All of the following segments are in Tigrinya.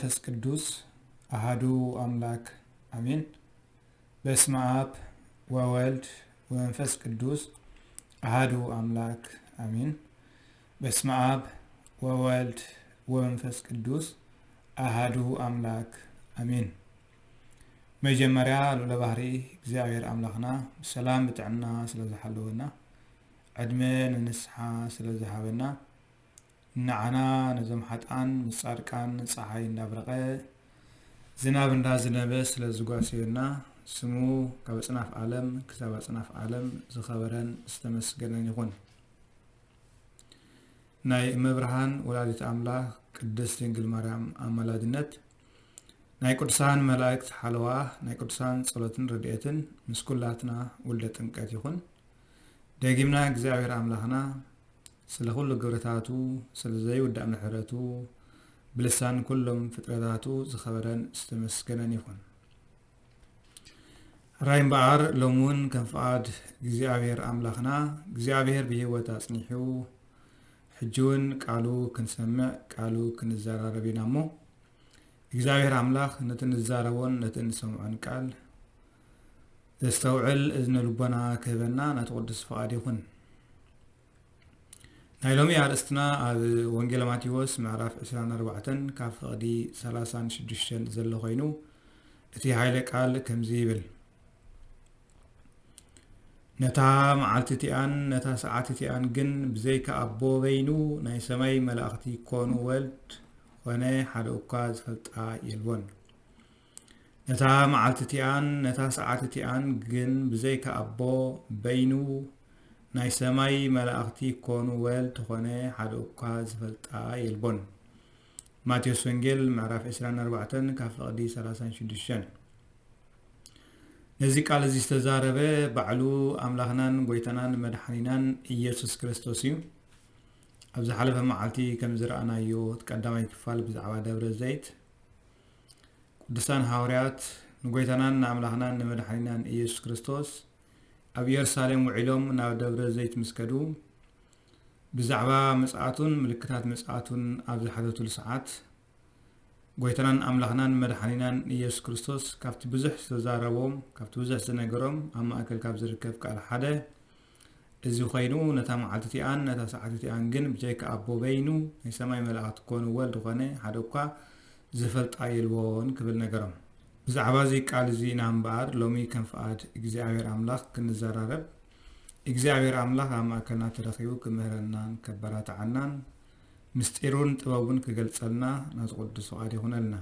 መንፈስ ቅዱስ ኣሃዱ ኣምላክ ኣሜን። በስመ ኣብ ወወልድ ወመንፈስ ቅዱስ ኣሃዱ ኣምላክ ኣሜን። በስመ ኣብ ወወልድ ወመንፈስ ቅዱስ ኣሃዱ ኣምላክ ኣሜን። መጀመርያ ልዑለ ባህሪ እግዚኣብሔር ኣምላኽና ብሰላም ብጥዕና ስለ ዝሓለወና፣ ዕድመ ንንስሓ ስለ ዝሃበና፣ ንዓና ነዞም ሓጥኣን ምስ ጻድቃን ጸሓይ እንዳብረቐ ዝናብ እንዳዝነበ ስለ ዝጓሰየና፣ ስሙ ካብ ኣጽናፍ ዓለም ክሳብ ኣጽናፍ ዓለም ዝኸበረን ዝተመስገነን ይኹን። ናይ እመብርሃን ወላዲት ኣምላኽ ቅድስት ድንግል ማርያም ኣማላድነት፣ ናይ ቅዱሳን መላእክት ሓለዋ፣ ናይ ቅዱሳን ጸሎትን ረድኤትን ምስ ኩላትና ውልደ ጥምቀት ይኹን። ደጊምና እግዚኣብሔር ኣምላኽና ስለ ኩሉ ግብርታቱ፣ ስለ ዘይውዳእ ምሕረቱ፣ ብልሳን ኩሎም ፍጥረታቱ ዝኸበረን ዝተመስገነን ይኹን። ራይ እምበኣር ሎሚ እውን ከም ፍቓድ እግዚኣብሔር ኣምላኽና፣ እግዚኣብሔር ብህይወት ኣጽኒሑ፣ ሕጂ እውን ቃሉ ክንሰምዕ፣ ቃሉ ክንዘራረብ ኢና እሞ፣ እግዚኣብሔር ኣምላኽ ነቲ ንዛረቦን ነቲ እንሰምዖን ቃል ዘስተውዕል እዝነ ልቦና ክህበና ናቱ ቅዱስ ፍቓድ ይኹን። ናይ ሎሚ ኣርእስትና ኣብ ወንጌል ማቴዎስ ምዕራፍ ዕስራን ኣርባዕተን ካብ ፍቕዲ ሰላሳን ሽዱሽተን ዘሎ ኮይኑ፣ እቲ ሓይለ ቃል ከምዚ ይብል። ነታ መዓልቲ እቲኣን ነታ ሰዓት እቲኣን ግን ብዘይካ ኣቦ በይኑ ናይ ሰማይ መላእኽቲ ኮኑ ወልድ ኾነ ሓደ እኳ ዝፈልጣ የልቦን። ነታ መዓልቲ እቲኣን ነታ ሰዓት እቲኣን ግን ብዘይካ ኣቦ በይኑ ናይ ሰማይ መላእኽቲ ኮኑ ወልድ ኾነ ሓደ እኳ ዝፈልጣ የልቦን። ማቴዎስ ወንጌል ምዕራፍ ዕስራን ኣርባዕተን ካብ ፍቕዲ ሰላሳን ሽዱሽተን። ነዚ ቃል እዚ ዝተዛረበ ባዕሉ ኣምላኽናን ጎይታናን መድሓኒናን ኢየሱስ ክርስቶስ እዩ። ኣብ ዝሓለፈ መዓልቲ ከም ዝረኣናዮ እቲ ቀዳማይ ክፋል ብዛዕባ ደብረ ዘይት ቅዱሳን ሃዋርያት ንጎይታናን ንኣምላኽናን ንመድሓኒናን ኢየሱስ ክርስቶስ ኣብ ኢየሩሳሌም ውዒሎም ናብ ደብረ ዘይት ምስ ከዱ ብዛዕባ ምጽኣቱን ምልክታት ምጽኣቱን ኣብ ዝሓተቱሉ ሰዓት ጎይታናን ኣምላኽናን መድሓኒናን ኢየሱስ ክርስቶስ ካብቲ ብዙሕ ዝተዛረቦም ካብቲ ብዙሕ ዝነገሮም ኣብ ማእከል ካብ ዝርከብ ቃል ሓደ እዚ ኾይኑ፣ ነታ መዓልቲ እቲኣን ነታ ሰዓት እቲኣን ግን ብጀካ ኣቦ በይኑ ናይ ሰማይ መላእኽቲ ኮኑ ወልድ ኾነ ሓደ እኳ ዝፈልጣ የልቦን ክብል ነገሮም። ብዛዕባ እዚ ቃል እዚ ኢና እምበኣር ሎሚ ከም ፍቓድ እግዚኣብሔር ኣምላኽ ክንዘራረብ፣ እግዚኣብሔር ኣምላኽ ኣብ ማእከልና ተረኺቡ ክምህረናን ከበራትዓናን ምስጢሩን ጥበቡን ክገልጸልና ናቱ ቅዱስ ፍቓድ ይኹነልና።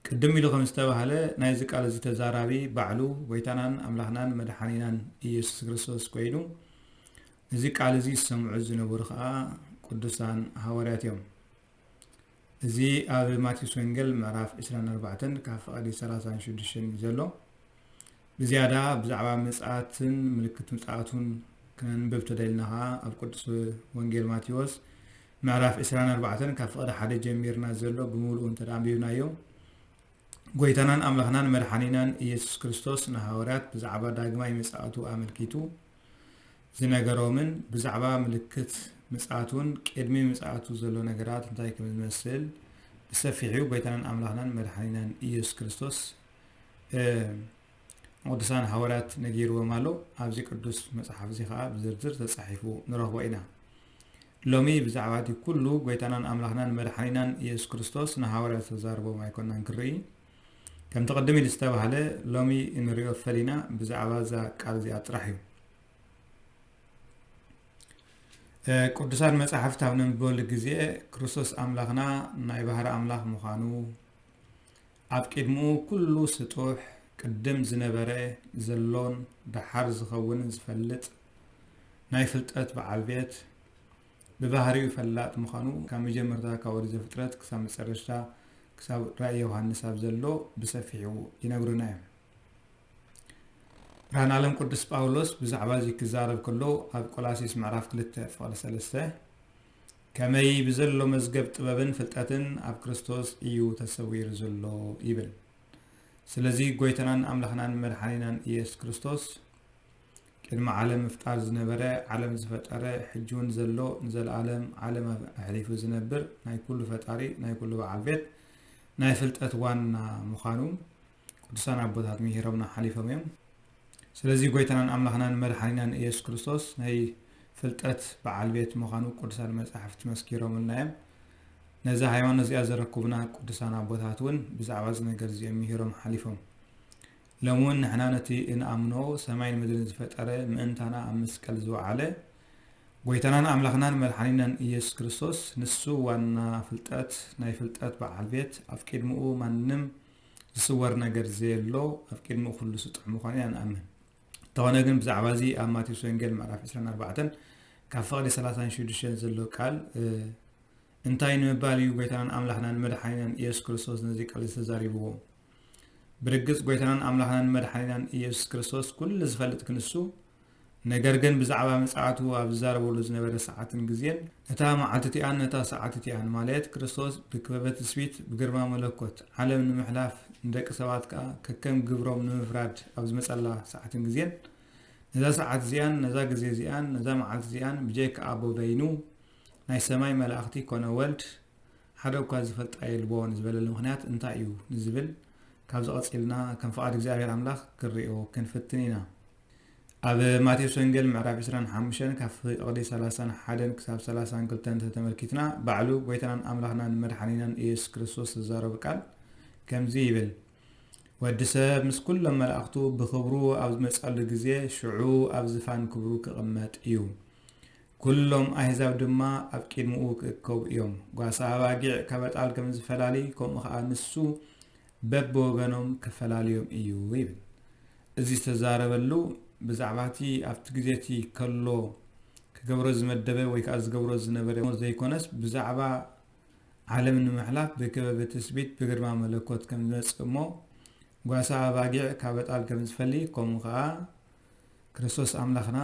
ቅድም ኢሉ ከም ዝተባህለ ናይዚ ቃል እዚ ተዛራቢ ባዕሉ ጎይታናን ኣምላኽናን መድሓኒናን ኢየሱስ ክርስቶስ ኮይኑ፣ እዚ ቃል እዚ ዝሰምዑ ዝነበሩ ኸኣ ቅዱሳን ሃዋርያት እዮም። እዚ ኣብ ማቴዎስ ወንጌል ምዕራፍ ዕስራን ኣርባዕተን ካብ ፍቓዲ ሰላሳን ሽዱሽተን እዩ ዘሎ። ብዝያዳ ብዛዕባ ምጽኣትን ምልክት ምጽኣቱን ክነንብብ ተደልና ኸኣ ኣብ ቅዱስ ወንጌል ማቴዎስ ምዕራፍ ዕስራን ኣርባዕተን ካብ ፍቕዲ ሓደ ጀሚርና ዘሎ ብምሉኡ እንተ ደኣ ኣንቢብናዮ፣ ጎይታናን ኣምላኽናን መድሓኒናን ኢየሱስ ክርስቶስ ንሃዋርያት ብዛዕባ ዳግማይ ምጽኣቱ ኣመልኪቱ ዝነገሮምን ብዛዕባ ምልክት ምጽኣቱን ቅድሚ ምጽኣቱ ዘሎ ነገራት እንታይ ከም ዝመስል ብሰፊሑ ጎይታናን ኣምላኽናን መድሓኒናን ኢየሱስ ክርስቶስ፣ እ፣ ንቅዱሳን ሃዋርያት ነጊርዎም ኣሎ። ኣብዚ ቅዱስ መጽሓፍ እዚ ኸኣ ብዝርዝር ተጻሒፉ ንረኽቦ ኢና። ሎሚ ብዛዕባ እቲ ኩሉ ጎይታናን ኣምላኽናን መድሓኒናን ኢየሱስ ክርስቶስ ንሃዋርያት ዝተዛረቦም ኣይኮናን ክርኢ። ከምቲ ቅድም ኢሉ ዝተባህለ፣ ሎሚ እንሪኦ ፈሊና ብዛዕባ እዛ ቃል እዚኣ ጥራሕ እዩ። እ፣ ቅዱሳን መጻሕፍቲ ኣብ ነንብበሉ ግዜ፣ ክርስቶስ ኣምላኽና ናይ ባህሪ ኣምላኽ ምዃኑ፣ ኣብ ቅድሚኡ ኩሉ ስጡሕ፣ ቅድም ዝነበረ፣ ዘሎን ደሓር ዝኸውንን ዝፈልጥ፣ ናይ ፍልጠት በዓል ቤት፣ ብባህሪኡ ፈላጥ ምዃኑ፣ ካብ መጀመርታ ካብ ኦሪት ዘፍጥረት ክሳብ መጨረሽታ፣ ክሳብ ራእይ ዮሃንስ ኣብ ዘሎ ብሰፊሑ ይነግሩና እዮም። ብርሃን ዓለም ቅዱስ ጳውሎስ ብዛዕባ እዚ ክዛረብ ከሎ፣ ኣብ ቆላሲስ ምዕራፍ ክልተ ፍቕዲ ሰለስተ፣ "ከመይ ብዘሎ መዝገብ ጥበብን ፍልጠትን ኣብ ክርስቶስ እዩ ተሰዊሩ ዘሎ" ይብል። ስለዚ ጎይታናን ኣምላኽናን መድሓኒናን ኢየሱስ ክርስቶስ ቅድሚ ዓለም ምፍጣር ዝነበረ፣ ዓለም ዝፈጠረ፣ ሕጂ እውን ዘሎ፣ ንዘለኣለም ዓለም ኣሕሊፉ ዝነብር፣ ናይ ኩሉ ፈጣሪ፣ ናይ ኩሉ በዓል ቤት፣ ናይ ፍልጠት ዋና ምዃኑ ቅዱሳን ኣቦታት ምሂሮምና ሓሊፎም እዮም። ስለዚ ጎይታናን ኣምላኽናን መድሓኒናን ኢየሱስ ክርስቶስ ናይ ፍልጠት በዓል ቤት ምዃኑ ቅዱሳን መጻሕፍቲ መስኪሮምልና እዮም። ነዛ ሃይማኖት እዚኣ ዘረኩብና ቅዱሳን ኣቦታት እውን ብዛዕባ እዚ ነገር እዚኦም ምሂሮም ሓሊፎም። ሎሚ እውን ንሕና ነቲ እንኣምኖ ሰማይን ምድርን ዝፈጠረ፣ ምእንታና ኣብ መስቀል ዝወዓለ ጎይታናን ኣምላኽናን መድሓኒናን ኢየሱስ ክርስቶስ፣ ንሱ ዋና ፍልጠት፣ ናይ ፍልጠት በዓል ቤት፣ ኣብ ቅድሚኡ ማንም ዝስወር ነገር ዘየሎ፣ ኣብ ቅድሚኡ ኩሉ ስጡሕ ምዃኑ ኢና ንኣምን። እንተኾነ ግን ብዛዕባ እዚ ኣብ ማቴዎስ ወንጌል ምዕራፍ ዕስራን ኣርባዕተን ካብ ፍቕዲ ሰላሳን ሽዱሽተን ዘሎ ቃል እንታይ ንምባል እዩ ጎይታናን ኣምላኽናን መድሓኒናን ኢየሱስ ክርስቶስ ነዚ ቃል ዝተዛሪብዎ? ብርግጽ ጎይታናን ኣምላኽናን መድሓኒናን ኢየሱስ ክርስቶስ ኩሉ ዝፈልጥ ክንሱ፣ ነገር ግን ብዛዕባ ምጽኣቱ ኣብ ዝዛረበሉ ዝነበረ ሰዓትን ግዜን፣ ነታ መዓልቲ እቲኣን ነታ ሰዓት እቲኣን፣ ማለት ክርስቶስ ብክበበ ትስቢት ብግርማ መለኮት ዓለም ንምሕላፍ ንደቂ ሰባት ከኣ ከከም ግብሮም ንምፍራድ ኣብ ዝመጸላ ሰዓትን ግዜን፣ ነዛ ሰዓት እዚኣን ነዛ ግዜ እዚኣን ነዛ መዓልቲ እዚኣን ብጀካ ኣቦ በይኑ ናይ ሰማይ መላእኽቲ ኮነ ወልድ ሓደ እኳ ዝፈልጣ የልቦን ዝበለሉ ምኽንያት እንታይ እዩ ንዝብል፣ ካብዚ ቀጺልና ከም ፍቓድ እግዚኣብሔር ኣምላኽ ክንሪኦ ክንፍትን ኢና። ኣብ ማቴዎስ ወንጌል ምዕራፍ ዕስራን ሓሙሽተን ካብ ፍቕዲ ሰላሳን ሓደን ክሳብ ሰላሳን ክልተን እንተተመልኪትና፣ ባዕሉ ጎይታናን ኣምላኽናን መድሓኒናን ኢየሱስ ክርስቶስ ዝዛረቡ ቃል ከምዚ ይብል፣ ወዲ ሰብ ምስ ኩሎም መላእኽቱ ብኽብሩ ኣብ ዝመጸሉ ግዜ፣ ሽዑ ኣብ ዝፋን ክብሩ ክቕመጥ እዩ። ኩሎም ኣህዛብ ድማ ኣብ ቅድሚኡ ክእከቡ እዮም። ጓሳ ኣባጊዕ ካብ ኣጣል ከም ዝፈላሊ፣ ከምኡ ኸኣ ንሱ በብወገኖም ክፈላልዮም እዩ ይብል። እዚ ዝተዛረበሉ ብዛዕባ እቲ ኣብቲ ግዜ እቲ ከሎ ክገብሮ ዝመደበ ወይ ከኣ ዝገብሮ ዝነበረ ዘይኮነስ፣ ብዛዕባ ዓለም ንምሕላፍ ብክበበ ትስቢት ብግርማ መለኮት ከም ዝመጽእ እሞ፣ ጓሳ ኣባጊዕ ካብ ኣጣል ከም ዝፈሊ፣ ከምኡ ኸኣ ክርስቶስ ኣምላኽና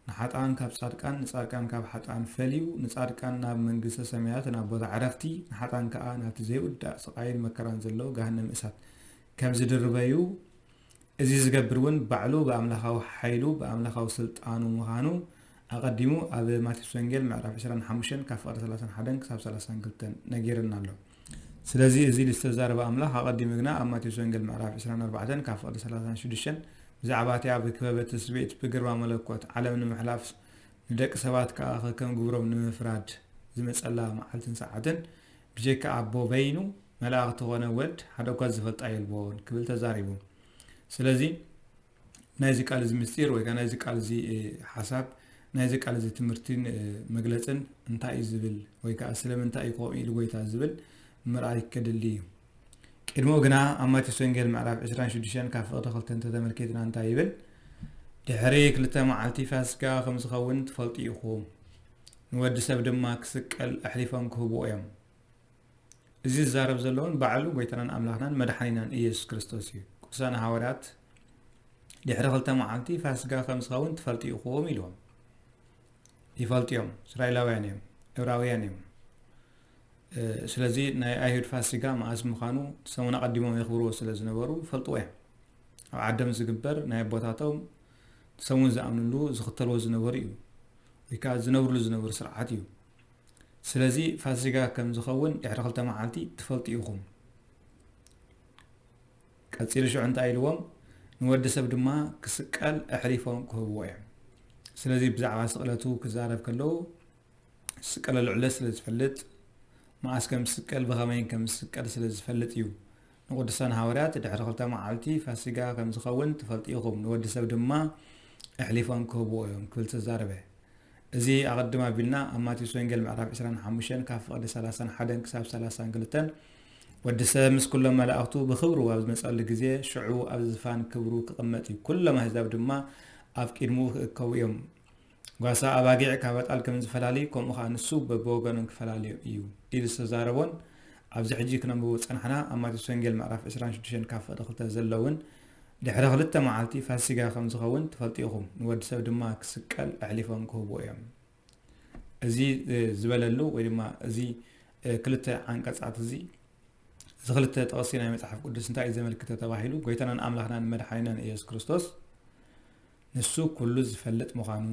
ንሓጥኣን ካብ ጻድቃን፣ ንጻድቃን ካብ ሓጥኣን ፈልዩ፣ ንጻድቃን ናብ መንግስተ ሰማያት ናብ ቦታ ዕረፍቲ፣ ንሓጥኣን ከኣ ናብቲ ዘይውዳእ ስቓይን መከራን ዘለዎ ገሃነም እሳት ከም ዝድርበዩ፣ እዚ ዝገብር እውን ባዕሉ ብኣምላኻዊ ሓይሉ፣ ብኣምላኻዊ ስልጣኑ ምዃኑ ኣቐዲሙ ኣብ ማቴዎስ ወንጌል ምዕራፍ ዕስራን ሓሙሽተን ካብ ፍቕዲ ሰላሳን ሓደን ክሳብ ሰላሳን ክልተን ነጊርና ኣሎ። ስለዚ እዚ ዝተዛረበ ኣምላኽ ኣቐዲሙ ግና ኣብ ማቴዎስ ወንጌል ምዕራፍ ዕስራን ኣርባዕተን ካብ ፍቕዲ ሰላሳን ሽዱሽተን ብዛዕባ እቲኣ ብክበበ ትስብእት ብግርማ መለኮት ዓለም ንምሕላፍ ንደቂ ሰባት ከኣ ከከም ግብሮም ንምፍራድ ዝመጸላ መዓልትን ሰዓትን ብጀካ ኣቦ በይኑ መላእኽቲ ኾነ ወልድ ሓደ እኳ ዝፈልጣ የልቦን ክብል ተዛሪቡ። ስለዚ ናይዚ ቃል እዚ ምስጢር ወይ ከኣ ናይዚ ቃል እዚ፣ እ፣ ሓሳብ ናይዚ ቃል እዚ ትምህርትን፣ እ፣ መግለጽን እንታይ እዩ ዝብል ወይ ከኣ ስለምንታይ እዩ ከምኡ ኢሉ ጎይታ ዝብል ምርኣይ ከድሊ እዩ። ቅድሚኡ ግና ኣብ ማቴዎስ ወንጌል ምዕራፍ ዕስራን ሽዱሽተን ካብ ፍቕዲ ክልተ እንተተመልኪትና እንታይ ይብል? ድሕሪ ክልተ መዓልቲ ፋሲካ ከም ዝኸውን ትፈልጡ ኢኹም። ንወዲ ሰብ ድማ ክስቀል ኣሕሊፎም ክህብዎ እዮም። እዚ ዝዛረብ ዘሎ እውን ባዕሉ ጎይታናን ኣምላኽናን መድሓኒናን ኢየሱስ ክርስቶስ እዩ። ቅዱሳን ሃዋርያት ድሕሪ ክልተ መዓልቲ ፋሲካ ከም ዝኸውን ትፈልጡ ኢኹም ኢልዎም። ይፈልጡ እዮም። እስራኤላውያን እዮም። ዕብራውያን እዮም። እ፣ ስለዚ ናይ ኣይሁድ ፋሲካ መዓስ ምዃኑ ሰሙን ኣቐዲሞም የኽብርዎ ስለ ዝነበሩ ይፈልጥዎ እዮም። ኣብ ዓዶም ዝግበር ናይ ኣቦታቶም ሰሙን ዝኣምንሉ ዝኽተልዎ ዝነበሩ እዩ። ወይ ከኣ ዝነብርሉ ዝነበሩ ስርዓት እዩ። ስለዚ ፋሲካ ከም ዝኸውን ድሕሪ ክልተ መዓልቲ ትፈልጡ ኢኹም። ቀጺሉ ሽዑ እንታይ ኢልዎም? ንወዲ ሰብ ድማ ክስቀል ኣሕሊፎም ክህብዎ እዮም። ስለዚ ብዛዕባ ስቕለቱ ክዛረብ ከለዉ ዝስቀለሉ ዕለት ስለ ዝፈልጥ፣ መዓስ ከም ዝስቀል፣ ብኸመይን ከም ዝስቀል ስለ ዝፈልጥ እዩ። ንቅዱሳን ሃዋርያት ድሕሪ ክልተ መዓልቲ ፋሲጋ ከም ዝኸውን ትፈልጡ ኢኹም፣ ንወዲ ሰብ ድማ ኣሕሊፎም ክህብዎ እዮም ክብል ተዛረበ። እዚ ኣቐድም ኣቢልና ኣብ ማቴዎስ ወንጌል ምዕራፍ ዕስራን ሓሙሽተን ካብ ፍቕዲ ሰላሳን ሓደን ክሳብ ሰላሳን ክልተን፣ ወዲ ሰብ ምስ ኩሎም መላእኽቱ ብኽብሩ ኣብ ዝመጸሉ ግዜ፣ ሽዑ ኣብ ዝፋን ክብሩ ክቕመጥ እዩ። ኩሎም ኣህዛብ ድማ ኣብ ቅድሚኡ ክእከቡ እዮም። ጓሳ ኣባጊዕ ካብ ኣጣል ከም ዝፈላሊ፣ ከምኡ ኸኣ ንሱ በብወገኖም ክፈላልዮም እዩ ኢሉ ዝተዛረቦን ኣብዚ ሕጂ ክነንብቦ ዝጸናሕና ኣብ ማቴዎስ ወንጌል ምዕራፍ ዕስራን ሽዱሽተን ካብ ፍቕዲ ክልተ ዘለውን፣ ድሕሪ ክልተ መዓልቲ ፋሲጋ ከም ዝኸውን ትፈልጡ ኢኹም፣ ንወዲ ሰብ ድማ ክስቀል ኣሕሊፎም ክህብዎ እዮም። እዚ፣ እ፣ ዝበለሉ ወይ ድማ እዚ፣ እ፣ ክልተ ዓንቀጻት እዚ፣ እዚ ክልተ ጥቕሲ ናይ መጽሓፍ ቅዱስ እንታይ እዩ ዘመልክት ተባሂሉ፣ ጎይታናን ኣምላኽናን መድሓኒናን ኢየሱስ ክርስቶስ ንሱ ኩሉ ዝፈልጥ ምዃኑ፣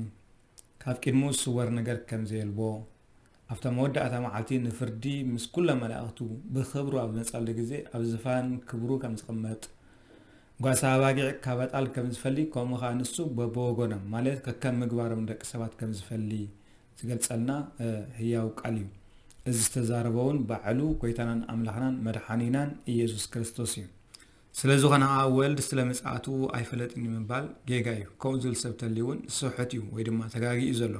ካብ ቅድሚኡ ዝስወር ነገር ከም ዘየልቦ፣ ኣብታ መወዳእታ መዓልቲ ንፍርዲ ምስ ኩሎም መላእኽቱ ብኽብሩ ኣብ ዝመጻሉ ግዜ፣ ኣብ ዝፋን ክብሩ ከም ዝቕመጥ፣ ጓሳ ኣባጊዕ ካብ ኣጣል ከም ዝፈሊ፣ ከምኡ ኸኣ ንሱ በብወገኖም፣ ማለት ከከም ምግባሮም ደቂ ሰባት ከም ዝፈሊ ዝገልጸልና፣ እ፣ ህያው ቃል እዩ። እዚ ዝተዛረበ እውን ባዕሉ ጐይታናን ኣምላኽናን መድሓኒናን ኢየሱስ ክርስቶስ እዩ። ስለ ዝኾነ ኸኣ ወልድ ስለ ምጽኣቱ ኣይፈለጥን እዩ ምባል ጌጋ እዩ። ከምኡ ዝብል ሰብ ተልዩ እውን ስሑት እዩ ወይ ድማ ተጋጊ እዩ ዘሎ።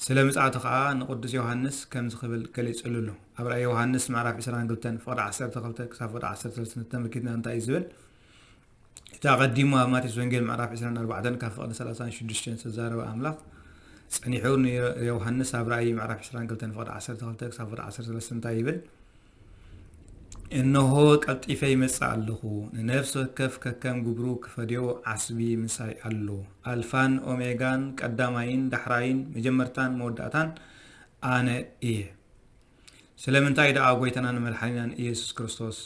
ስለ ምጽኣቱ ኸኣ ንቅዱስ ዮሃንስ ከምዚ ክብል ገሊጹሉ ኣሎ። ኣብ ራእይ ዮሃንስ ምዕራፍ ዕስራን ክልተን ፍቕዲ ዓሰርተ ክልተ ክሳብ ፍቕዲ ዓሰርተ ሰለስተ ተመልኪትና እንታይ እዩ ዝብል? እቲ ኣቐዲሙ ኣብ ማቴዎስ ወንጌል ምዕራፍ ዕስራን ኣርባዕተን ካብ ፍቕዲ ሰላሳን ሽዱሽተን ዝተዛረበ ኣምላኽ ጸኒሑ ንዮሃንስ ኣብ ራእይ ምዕራፍ ዕስራን ክልተን ፍቕዲ ዓሰርተ ክልተ ክሳብ ፍቕዲ ዓሰርተ ሰለስተ እንታይ ይብል? "እንሆ ቀልጢፈ ይመጽእ ኣለኹ፣ ንነፍሲ ወከፍ ከከም ግብሩ ክፈድዮ ዓስቢ ምሳይ ኣሎ። ኣልፋን ኦሜጋን፣ ቀዳማይን ዳሕራይን፣ መጀመርታን መወዳእታን ኣነ እየ።" ስለምንታይ ደኣ ጐይታናን መድሓኒናን ኢየሱስ ክርስቶስ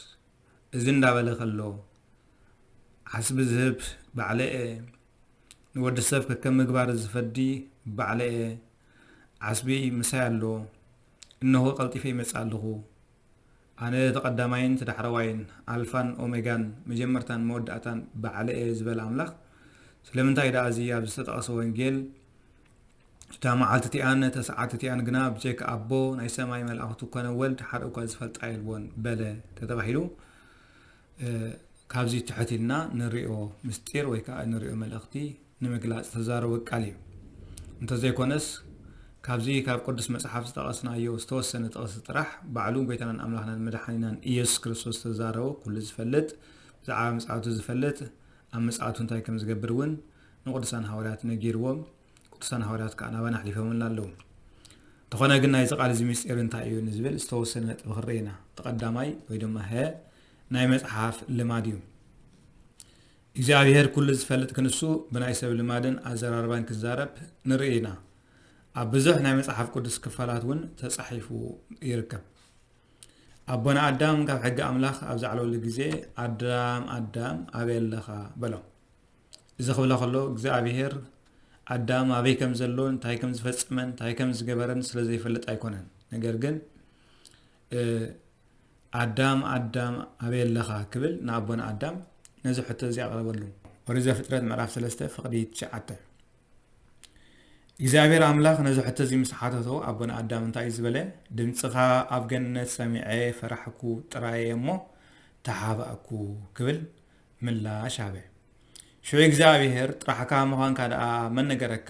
እዚ እንዳበለ ከሎ፣ "ዓስቢ ዝህብ ባዕለ እየ፣ ንወዲ ሰብ ከከም ምግባር ዝፈዲ ባዕለ እየ፣ ዓስቢ ምሳይ ኣሎ፣ እንሆ ቀልጢፈ ይመጽእ ኣለኹ፣ ኣነ እቲ ቀዳማይን እቲ ዳሕረዋይን፣ ኣልፋን ኦሜጋን፣ መጀመርታን መወዳእታን ባዕለ እየ" ዝበለ ኣምላኽ፣ ስለምንታይ ደኣ እዚ ኣብ ዝተጠቕሰ ወንጌል፣ "እታ መዓልቲ እቲኣን እታ ሰዓት እቲኣን ግና ብጀካ ኣቦ ናይ ሰማይ መላእኽቱ ኮነ ወልድ ሓደ እኳ ዝፈልጣ የልቦን" በለ ተተባሂሉ፣ እ፣ ካብዚ ትሕት ኢልና ንሪኦ ምስጢር ወይ ከዓ ንሪኦ መልእኽቲ ንምግላጽ ተዛረበ ቃል እዩ። እንተዘይኮነስ፣ ካብዚ ካብ ቅዱስ መጽሓፍ ዝጠቐስናዮ ዝተወሰነ ጥቕሲ ጥራሕ፣ ባዕሉ ጐይታናን ኣምላኽናን መድሓኒናን ኢየሱስ ክርስቶስ ዝተዛረቦ፣ ኩሉ ዝፈልጥ፣ ብዛዕባ ምጽኣቱ ዝፈልጥ፣ ኣብ ምጽኣቱ እንታይ ከም ዝገብር እውን ንቅዱሳን ሃዋርያት ነጊርዎም፣ ቅዱሳን ሃዋርያት ከኣ ናባና ኣሕሊፎምልና ኣለዉ። እንተኾነ ግን ናይዚ ቃል እዚ ምስጢር እንታይ እዩ ንዝብል ዝተወሰነ ነጥቢ ክንርኢ ኢና። እቲ ቀዳማይ ወይ ድማ ሀ ናይ መጽሓፍ ልማድ እዩ። እግዚኣብሔር ኩሉ ዝፈልጥ ክንሱ ብናይ ሰብ ልማድን ኣዘራርባን ክዛረብ ንርኢ ኢና። ኣብ ብዙሕ ናይ መጽሓፍ ቅዱስ ክፋላት እውን ተጻሒፉ ይርከብ። ኣቦና ኣዳም ካብ ሕጊ ኣምላኽ ኣብ ዘዕለወሉ ግዜ፣ "ኣዳም፣ ኣዳም፣ ኣበይ ኣለኻ?" በሎ። እዚ ክብሎ ከሎ፣ እግዚኣብሔር ኣዳም ኣበይ ከም ዘሎ፣ እንታይ ከም ዝፈጸመን እንታይ ከም ዝገበረን ስለ ዘይፈልጥ ኣይኮነን። ነገር ግን፣ እ፣ "ኣዳም፣ ኣዳም፣ ኣበይ ኣለኻ?" ክብል ንኣቦና ኣዳም ነዚ ሕቶ እዚ ኣቕረበሉ። ኦሪት ዘፍጥረት ምዕራፍ ሰለስተ ፍቕዲ ትሽዓተ። እግዚኣብሔር ኣምላኽ ነዚ ሕቶ እዚ ምስ ሓተቶ፣ ኣቦና ኣዳም እንታይ እዩ ዝበለ? "ድምፅኻ ኣብ ገነት ሰሚዐ ፈራሕኩ ጥራየ እሞ ተሓባእኩ" ክብል ምላሽ ሃበ። ሽዑ እግዚኣብሔር፣ "ጥራሕካ ምዃንካ ደኣ መን ነገረካ?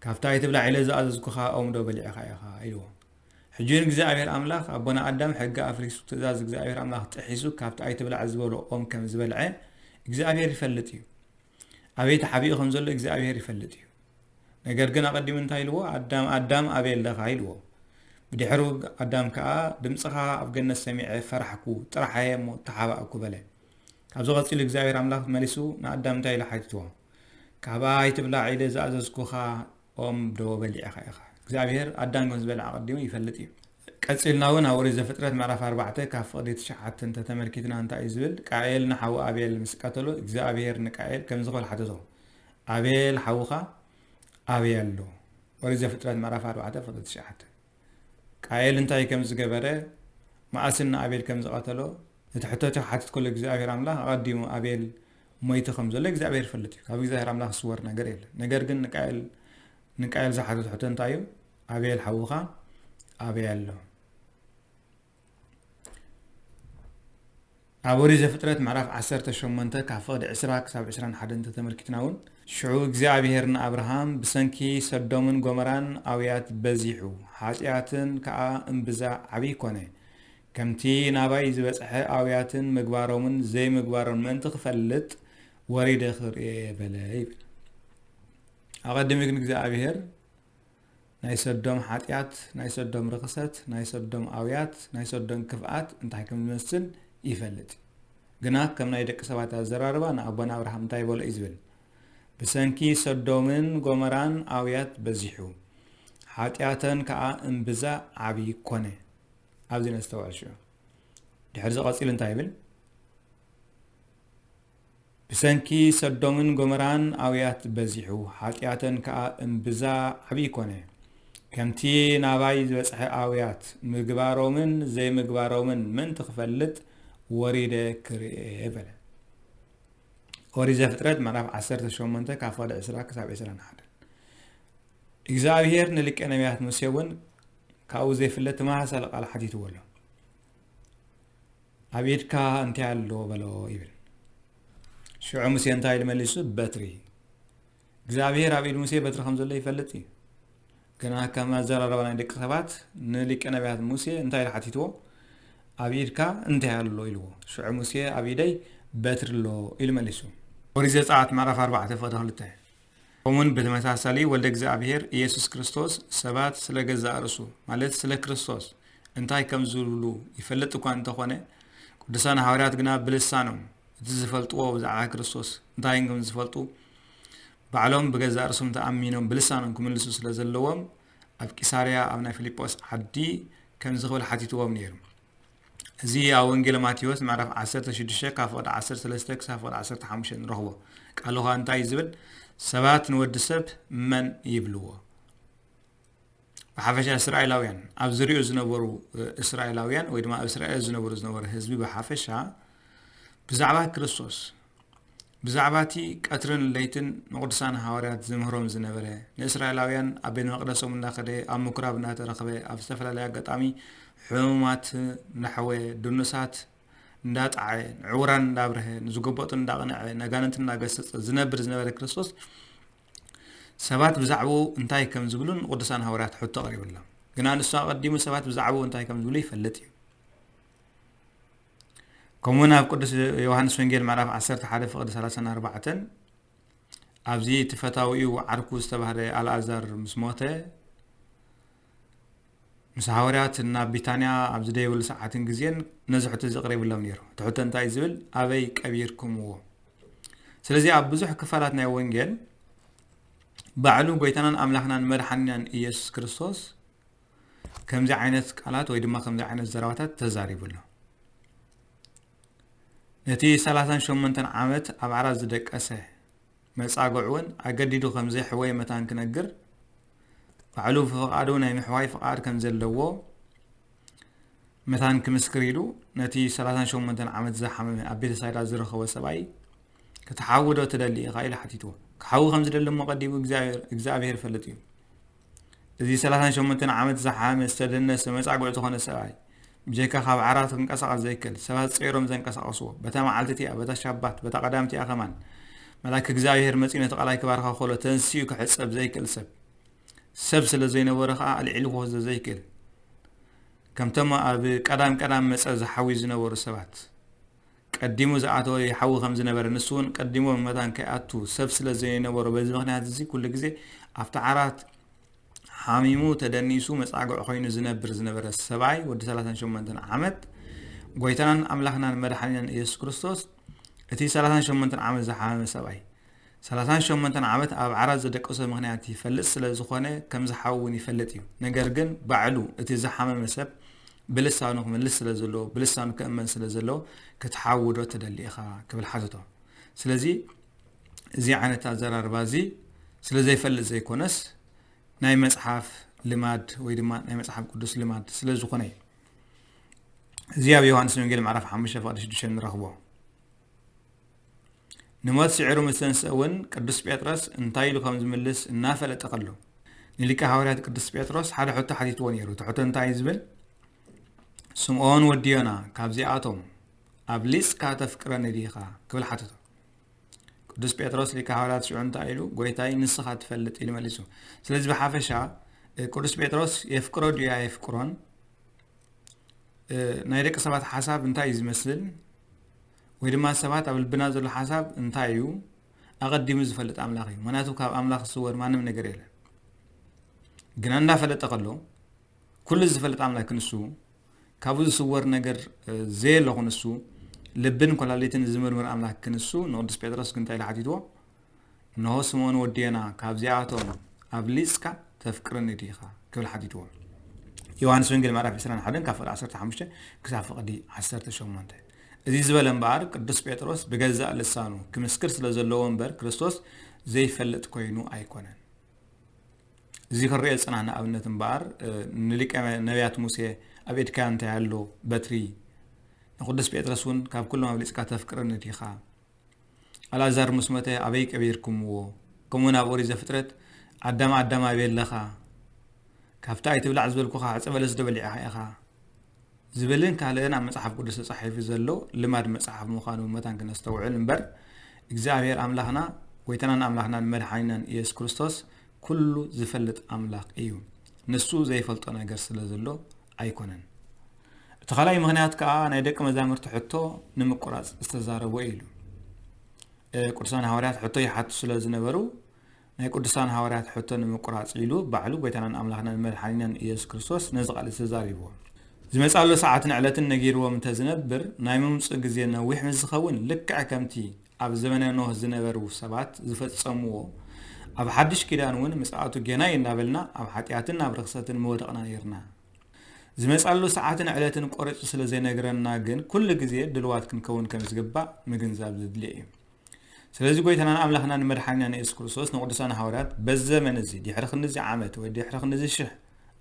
ካብቲ ኣይትብላዕ ኢለ ዝኣዘዝኩኻ ኦም ዶ በሊዕኻ ኢኻ?" ኢልዎ። ሕጂ እውን እግዚኣብሔር ኣምላኽ ኣቦና ኣዳም ሕጊ ኣፍሪሱ፣ ትእዛዝ እግዚኣብሔር ኣምላኽ ጥሒሱ፣ ካብቲ ኣይትብላዕ ዝበሎ ኦም ከም ዝበልዐ እግዚኣብሔር ይፈልጥ እዩ። ኣበይ ተሓቢኡ ከም ዘሎ እግዚኣብሔር ይፈልጥ እዩ። ነገር ግን ኣቐዲሙ እንታይ ኢልዎ? "ኣዳም፣ ኣዳም፣ ኣበይ ኣለኻ?" ኢልዎ። ብድሕሩ ኣዳም ከኣ፣ "ድምፅኻ ኣብ ገነት ሰሚዐ ፈራሕኩ፣ ጥራሓየ እሞ ተሓባእኩ" በለ። ካብዚ ቀጺሉ እግዚኣብሔር ኣምላኽ መሊሱ ንኣዳም እንታይ ኢሉ ሓቲትዎ? "ካብ ኣይትብላዕ ኢለ ዝኣዘዝኩኻ ኦም ዶ በሊዕኻ ኢኻ?" እግዚኣብሔር ኣዳም ከም ዝበልዐ ኣቐዲሙ ይፈልጥ እዩ። ቀጺልና እውን ኣብ ኦሪት ዘፍጥረት ምዕራፍ ኣርባዕተ ካብ ፍቕዲ ትሽዓተ እንተተመልኪትና እንታይ እዩ ዝብል? ቃኤል ንሓዉ ኣቤል ምስ ቀተሎ እግዚኣብሔር ንቃኤል ከምዚ ክብል ሓተቶ፣ "ኣቤል ሓውኻ ኣበይ ኣሎ?" ኦሪት ዘፍጥረት ምዕራፍ ኣርባዕተ ፍቕዲ ትሽዓተ። ቃኤል እንታይ ከም ዝገበረ፣ መኣስን ንኣቤል ከም ዝቐተሎ፣ እቲ ሕቶ እቲ ክሓትት ከሎ እግዚኣብሔር ኣምላኽ ኣቐዲሙ ኣቤል ሞይቱ ከም ዘሎ እግዚኣብሔር ይፈልጥ እዩ። ካብ እግዚኣብሔር ኣምላኽ ዝስወር ነገር የለን። ነገር ግን ንቃኤል፣ ንቃኤል ዝሓተቶ ሕቶ እንታይ እዩ? "ኣቤል ሓውኻ ኣበይ ኣሎ?" ኣብ ኦሪት ዘፍጥረት ምዕራፍ ዓሰርተ ሸሞንተ ካብ ፍቕዲ ዕስራ ክሳብ ዕስራን ሓደን እንተተመልኪትና እውን፣ ሽዑ እግዚኣብሔር ንኣብርሃም፣ "ብሰንኪ ሰዶምን ጎመራን ኣውያት በዚሑ፣ ሓጢኣትን ከኣ እምብዛ ዓብዪ ኮነ። ከምቲ ናባይ ዝበጽሐ ኣውያትን ምግባሮምን ዘይምግባሮን ምእንቲ ክፈልጥ ወሪደ ክርእየ" በለ ይብል። ኣቐድሚ ግን እግዚኣብሔር ናይ ሰዶም ሓጢኣት፣ ናይ ሰዶም ርኽሰት፣ ናይ ሰዶም ኣውያት፣ ናይ ሰዶም ክፍኣት እንታይ ከም ዝመስል ይፈልጥ። ግና ከም ናይ ደቂ ሰባት ኣዘራርባ ንኣቦና ኣብርሃም እንታይ በሎ እዩ ዝብል? "ብሰንኪ ሰዶምን ጎመራን ኣውያት በዚሑ፣ ሓጢኣተን ከኣ እምብዛ ዓቢ ኮነ።" ኣብዚ ነስተውዕል ሽዑ። ድሕሪ እዚ ቀጺሉ እንታይ ይብል? ብሰንኪ ሰዶምን ጎመራን ኣውያት በዚሑ፣ ሓጢኣተን ከኣ እምብዛ ዓብዪ ኮነ። ከምቲ ናባይ ዝበጽሐ ኣውያት ምግባሮምን ዘይምግባሮምን ምእንቲ ክፈልጥ ወሪደ ክርእየ በለ። ኦሪት ዘፍጥረት ምዕራፍ ዓሰርተ ሸሞንተ ካብ ፍቕዲ ዕስራ ክሳብ ዕስራን ሓደን። እግዚኣብሔር ንሊቀ ነቢያት ሙሴ እውን ካብኡ ዘይፍለ ተመሳሳሊ ቃል ሓቲትዎ ኣሎ። ኣብ ኢድካ እንታይ ኣሎ በሎ ይብል። ሽዑ ሙሴ እንታይ ኢሉ መሊሱ? በትሪ። እግዚኣብሔር ኣብ ኢድ ሙሴ በትሪ ከም ዘሎ ይፈልጥ እዩ። ግና ከም ኣዘራርባ ናይ ደቂ ሰባት ንሊቀ ነቢያት ሙሴ እንታይ ኢሉ ሓቲትዎ? ኣብ ኢድካ እንታይ ኣሎ ኢልዎ። ሽዑ ሙሴ ኣብ ኢደይ በትሪ ኣሎ ኢሉ መሊሱ። ኦሪት ዘጸኣት ምዕራፍ ኣርባዕተ ፍቕዲ ክልተ። ከምኡውን ብተመሳሳሊ ወልደ እግዚኣብሔር ኢየሱስ ክርስቶስ ሰባት ስለ ገዛእ ርእሱ፣ ማለት ስለ ክርስቶስ እንታይ ከም ዝብሉ ይፈልጥ እኳ እንተኾነ፣ ቅዱሳን ሃዋርያት ግና ብልሳኖም እቲ ዝፈልጥዎ ብዛዕባ ክርስቶስ እንታይ ከም ዝፈልጡ ባዕሎም ብገዛእ ርእሶም ተኣሚኖም ብልሳኖም ክምልሱ ስለ ዘለዎም፣ ኣብ ቂሳርያ ኣብ ናይ ፊልጶስ ዓዲ ከምዚ ክብል ሓቲትዎም ነይሩ። እዚ ኣብ ወንጌል ማቴዎስ ምዕራፍ ዓሰርተ ሽዱሽተ ካብ ፍቕዲ ዓሰርተ ሰለስተ ክሳብ ፍቕዲ ዓሰርተ ሓሙሽተ ንረኽቦ። ቃሉ ኸኣ እንታይ እዩ ዝብል? ሰባት ንወዲ ሰብ መን ይብልዎ? ብሓፈሻ እስራኤላውያን፣ ኣብ ዝሪኡ ዝነበሩ፣ እ፣ እስራኤላውያን ወይ ድማ ኣብ እስራኤል ዝነበሩ፣ ዝነበሩ ህዝቢ ብሓፈሻ ብዛዕባ ክርስቶስ፣ ብዛዕባ እቲ ቀትርን ለይትን ንቅዱሳን ሃዋርያት ዝምህሮም ዝነበረ፣ ንእስራኤላውያን ኣብ ቤተ መቅደሶም እንዳኸደ፣ ኣብ ምኩራብ እንዳተረኽበ፣ ኣብ ዝተፈላለየ ኣጋጣሚ ሕሙማት እንዳሐወየ፣ ድኑሳት እንዳጣዐ፣ ንዕውራን እንዳብርሀ፣ ንዝጎበጡ እንዳቕንዐ፣ ነጋንንት እንዳገሰጸ ዝነብር ዝነበረ ክርስቶስ፣ ሰባት ብዛዕባኡ እንታይ ከም ዝብሉ ንቅዱሳን ሃዋርያት ሕቶ ቀሪብሎም። ግና ንሱ ኣቐዲሙ ሰባት ብዛዕባኡ እንታይ ከም ዝብሉ ይፈልጥ እዩ። ከምኡውን ኣብ ቅዱስ ዮሃንስ ወንጌል ምዕራፍ ዓሰርተ ሓደ ፍቕዲ ሰላሳን ኣርባዕተን፣ ኣብዚ እቲ ፈታዊኡ ዓርኩ ዝተባህለ ኣልኣዛር ምስ ሞተ፣ ምስ ሃዋርያት ናብ ቢታንያ ኣብ ዝደየብሉ ሰዓትን ግዜን ነዚ ሕቶ እዚ ኣቕሪብሎም ነይሩ። እቲ ሕቶ እንታይ እዩ ዝብል? ኣበይ ቀቢርኩምዎ? ስለዚ ኣብ ብዙሕ ክፋላት ናይ ወንጌል ባዕሉ ጎይታናን ኣምላኽናን መድሓኒናን ኢየሱስ ክርስቶስ ከምዚ ዓይነት ቃላት ወይ ድማ ከምዚ ዓይነት ዘረባታት ተዛሪቡ ኣሎ። ነቲ ሰላሳን ሸሞንተን ዓመት ኣብ ዓራት ዝደቀሰ መጻግዕ እውን ኣገዲዱ ከም ዘይሕወየ መታን ክነግር፣ ባዕሉ ብፍቓዱ ናይ ምሕዋይ ፍቓድ ከም ዘለዎ መታን ክምስክር ኢሉ፣ ነቲ ሰላሳን ሸሞንተን ዓመት ዝሓመመ ኣብ ቤተሳይዳ ዝረኸቦ ሰብኣይ፣ "ክትሓዊ ዶ ትደሊ ኢኻ?" ኢሉ ሓቲትዎ። ክሓዊ ከም ዝደሊ እሞ ቀዲሙ እግዚኣብሔር፣ እግዚኣብሔር ይፈልጥ እዩ። እዚ ሰላሳን ሸሞንተን ዓመት ዝሓመመ ዝተደነሰ መጻጉዕ ዝኾነ ሰብኣይ፣ ብጀካ ካብ ዓራት ክንቀሳቐስ ዘይክእል፣ ሰባት ጸይሮም ዘንቀሳቐስዎ፣ በታ መዓልቲ እቲኣ፣ በታ ሻባት፣ በታ ቀዳም እቲኣ ከማን፣ መልኣክ እግዚኣብሔር መጺኡ ነቲ ቃላይ ክባርኻ ከሎ ተንሲኡ ክሕጸብ ዘይክእል ሰብ፣ ሰብ ስለ ዘይነበረ ኸኣ ኣልዒልዎ ስለ ዘይክእል፣ ከምቶም ኣብ ቀዳም ቀዳም መጸ ዝሓዊ ዝነበሩ ሰባት፣ ቀዲሙ ዝኣተወ ይሓዊ ከም ዝነበረ፣ ንሱ እውን ቀዲሙ መታን ከይኣቱ ሰብ ስለ ዘይነበሮ፣ በዚ ምኽንያት እዚ ኩሉ ግዜ ኣብቲ ዓራት ሓሚሙ፣ ተደኒሱ፣ መጻግዕ ኮይኑ ዝነብር ዝነበረ ሰብኣይ፣ ወዲ ሰላሳን ሸሞንተን ዓመት፣ ጎይታናን ኣምላኽናን መድሓኒናን ኢየሱስ ክርስቶስ፣ እቲ ሰላሳን ሸሞንተን ዓመት ዝሓመመ ሰብኣይ፣ ሰላሳን ሸሞንተን ዓመት ኣብ ዓራት ዘደቀሶ ምኽንያት ይፈልጥ ስለ ዝኾነ፣ ከም ዝሓዊ እውን ይፈልጥ እዩ። ነገር ግን ባዕሉ እቲ ዝሓመመ ሰብ ብልሳኑ ክምልስ ስለ ዘለዎ፣ ብልሳኑ ክእመን ስለ ዘለዎ፣ "ክትሓዊ ዶ ትደሊ ኢኻ?" ክብል ሓተቶ። ስለዚ እዚ ዓይነት ኣዘራርባ እዚ ስለ ዘይፈልጥ ዘይኮነስ፣ ናይ መጽሓፍ ልማድ ወይ ድማ ናይ መጽሓፍ ቅዱስ ልማድ ስለ ዝኾነ እዩ። እዚ ኣብ ዮሃንስ ወንጌል ምዕራፍ ሓሙሽተ ፍቕዲ ሽዱሽተ ንረኽቦ። ንሞት ስዒሩ ምስ ተንስአ እውን ቅዱስ ጴጥሮስ እንታይ ኢሉ ከም ዝምልስ እናፈለጠ ከሎ፣ ንሊቀ ሃዋርያት ቅዱስ ጴጥሮስ ሓደ ሕቶ ሓቲትዎ ነይሩ። እቲ ሕቶ እንታይ እዩ ዝብል? "ስምዖን ወዲ ዮና፣ ካብዚኣቶም ኣብሊጽካ ተፍቅረኒ ዲኻ?" ክብል ሓተቶ። ቅዱስ ጴጥሮስ ሊቀ ሃዋርያት ሽዑ እንታይ ኢሉ? "ጎይታይ፣ ንስኻ ትፈልጥ" ኢሉ መሊሱ። ስለዚ ብሓፈሻ፣ እ፣ ቅዱስ ጴጥሮስ የፍቅሮ ድዩ ኣየፍቅሮን፣ እ፣ ናይ ደቂ ሰባት ሓሳብ እንታይ እዩ ዝመስል፣ ወይ ድማ ሰባት ኣብ ልብና ዘሎ ሓሳብ እንታይ እዩ ኣቐዲሙ ዝፈልጥ ኣምላኽ እዩ። ምኽንያቱ ካብ ኣምላኽ ዝስወር ማንም ነገር የለን። ግና እንዳፈለጠ ከሎ፣ ኩሉ ዝፈልጥ ኣምላኽ ክንሱ፣ ካብኡ ዝስወር ነገር፣ እ፣ ዘየለ ክንሱ፣ ልብን ኮላሊትን ዝምርምር ኣምላኽ ክንሱ፣ ንቅዱስ ጴጥሮስ ግን እንታይ ኢሉ ሓቲትዎ? "እንሆ ስምዖን ወዲ ዮና፣ ካብዚኣቶም ኣብሊጽካ ተፍቅረኒ ዲኻ?" ክብል ሓቲትዎ። ዮሃንስ ወንጌል ምዕራፍ ዕስራን ሓደን ካብ ፍቕዲ ዓሰርተ ሓሙሽተ ክሳብ ፍቕዲ ዓሰርተ ሸሞንተ። እዚ ዝበለ እምበኣር ቅዱስ ጴጥሮስ ብገዛእ ልሳኑ ክምስክር ስለ ዘለዎ እምበር ክርስቶስ ዘይፈልጥ ኮይኑ ኣይኮነን። እዚ ክንሪኦ ዝጸናሕና ኣብነት እምበኣር ንሊቀ ነቢያት ሙሴ ኣብ ኢድካ እንታይ ኣሎ በትሪ ንቅዱስ ጴጥሮስ እውን ካብ ኩሎም ኣብሊጽካ ተፍቅረኒ ዲኻ ኣልኣዛር ምስ መተ ኣበይ ቀቢርኩምዎ? ከምኡ ናብ ኦሪት ዘፍጥረት ኣዳም ኣዳም ኣበይ ኣለኻ? ካብቲ ኣይትብላዕ ዝበልኩኻ ዕፀ በለስ ዶ በሊዕኻ ኢኻ? ዝብልን ካልእን ኣብ መጽሓፍ ቅዱስ ተጻሒፉ ዘሎ ልማድ መጽሓፍ ምዃኑ መታን ክነስተውዕል እምበር እግዚኣብሔር ኣምላኽና ጎይታናን ኣምላኽናን መድሓኒናን ኢየሱስ ክርስቶስ ኩሉ ዝፈልጥ ኣምላኽ እዩ። ንሱ ዘይፈልጦ ነገር ስለ ዘሎ ኣይኮነን። እቲ ካልኣይ ምኽንያት ከኣ ናይ ደቂ መዛሙርቲ ሕቶ ንምቁራጽ ዝተዛረቦ እዩ ኢሉ። ቅዱሳን ሃዋርያት ሕቶ ይሓቱ ስለ ዝነበሩ ናይ ቅዱሳን ሃዋርያት ሕቶ ንምቁራጽ ኢሉ ባዕሉ ጎይታናን ኣምላኽናን መድሓኒናን ኢየሱስ ክርስቶስ ነዚ ቃል ተዛሪብዎ። ዝመጻሉ ሰዓትን ዕለትን ነጊርዎም እንተዝነብር ናይ ምምፁ ግዜ ነዊሕ ምስ ዝኸውን ልክዕ ከምቲ ኣብ ዘመነ ኖህ ዝነበሩ ሰባት ዝፈጸምዎ ኣብ ሓድሽ ኪዳን እውን ምጽኣቱ ጌና እዩ እናበልና ኣብ ሓጢኣትን ኣብ ርኽሰትን ምወደቕና ነይርና። ዝመጻሉ ሰዓትን ዕለትን ቆሪጹ ስለ ዘይነግረና ግን ኩሉ ግዜ ድልዋት ክንከውን ከም ዝግባእ ምግንዛብ ዘድልዮ እዩ። ስለዚ ጎይታናን ኣምላኽናን መድሓኒናን የሱስ ክርስቶስ ንቅዱሳን ሃዋርያት በዚ ዘመን እዚ ድሕሪ ክንድዚ ዓመት ወይ ድሕሪ ክንድዚ ሽሕ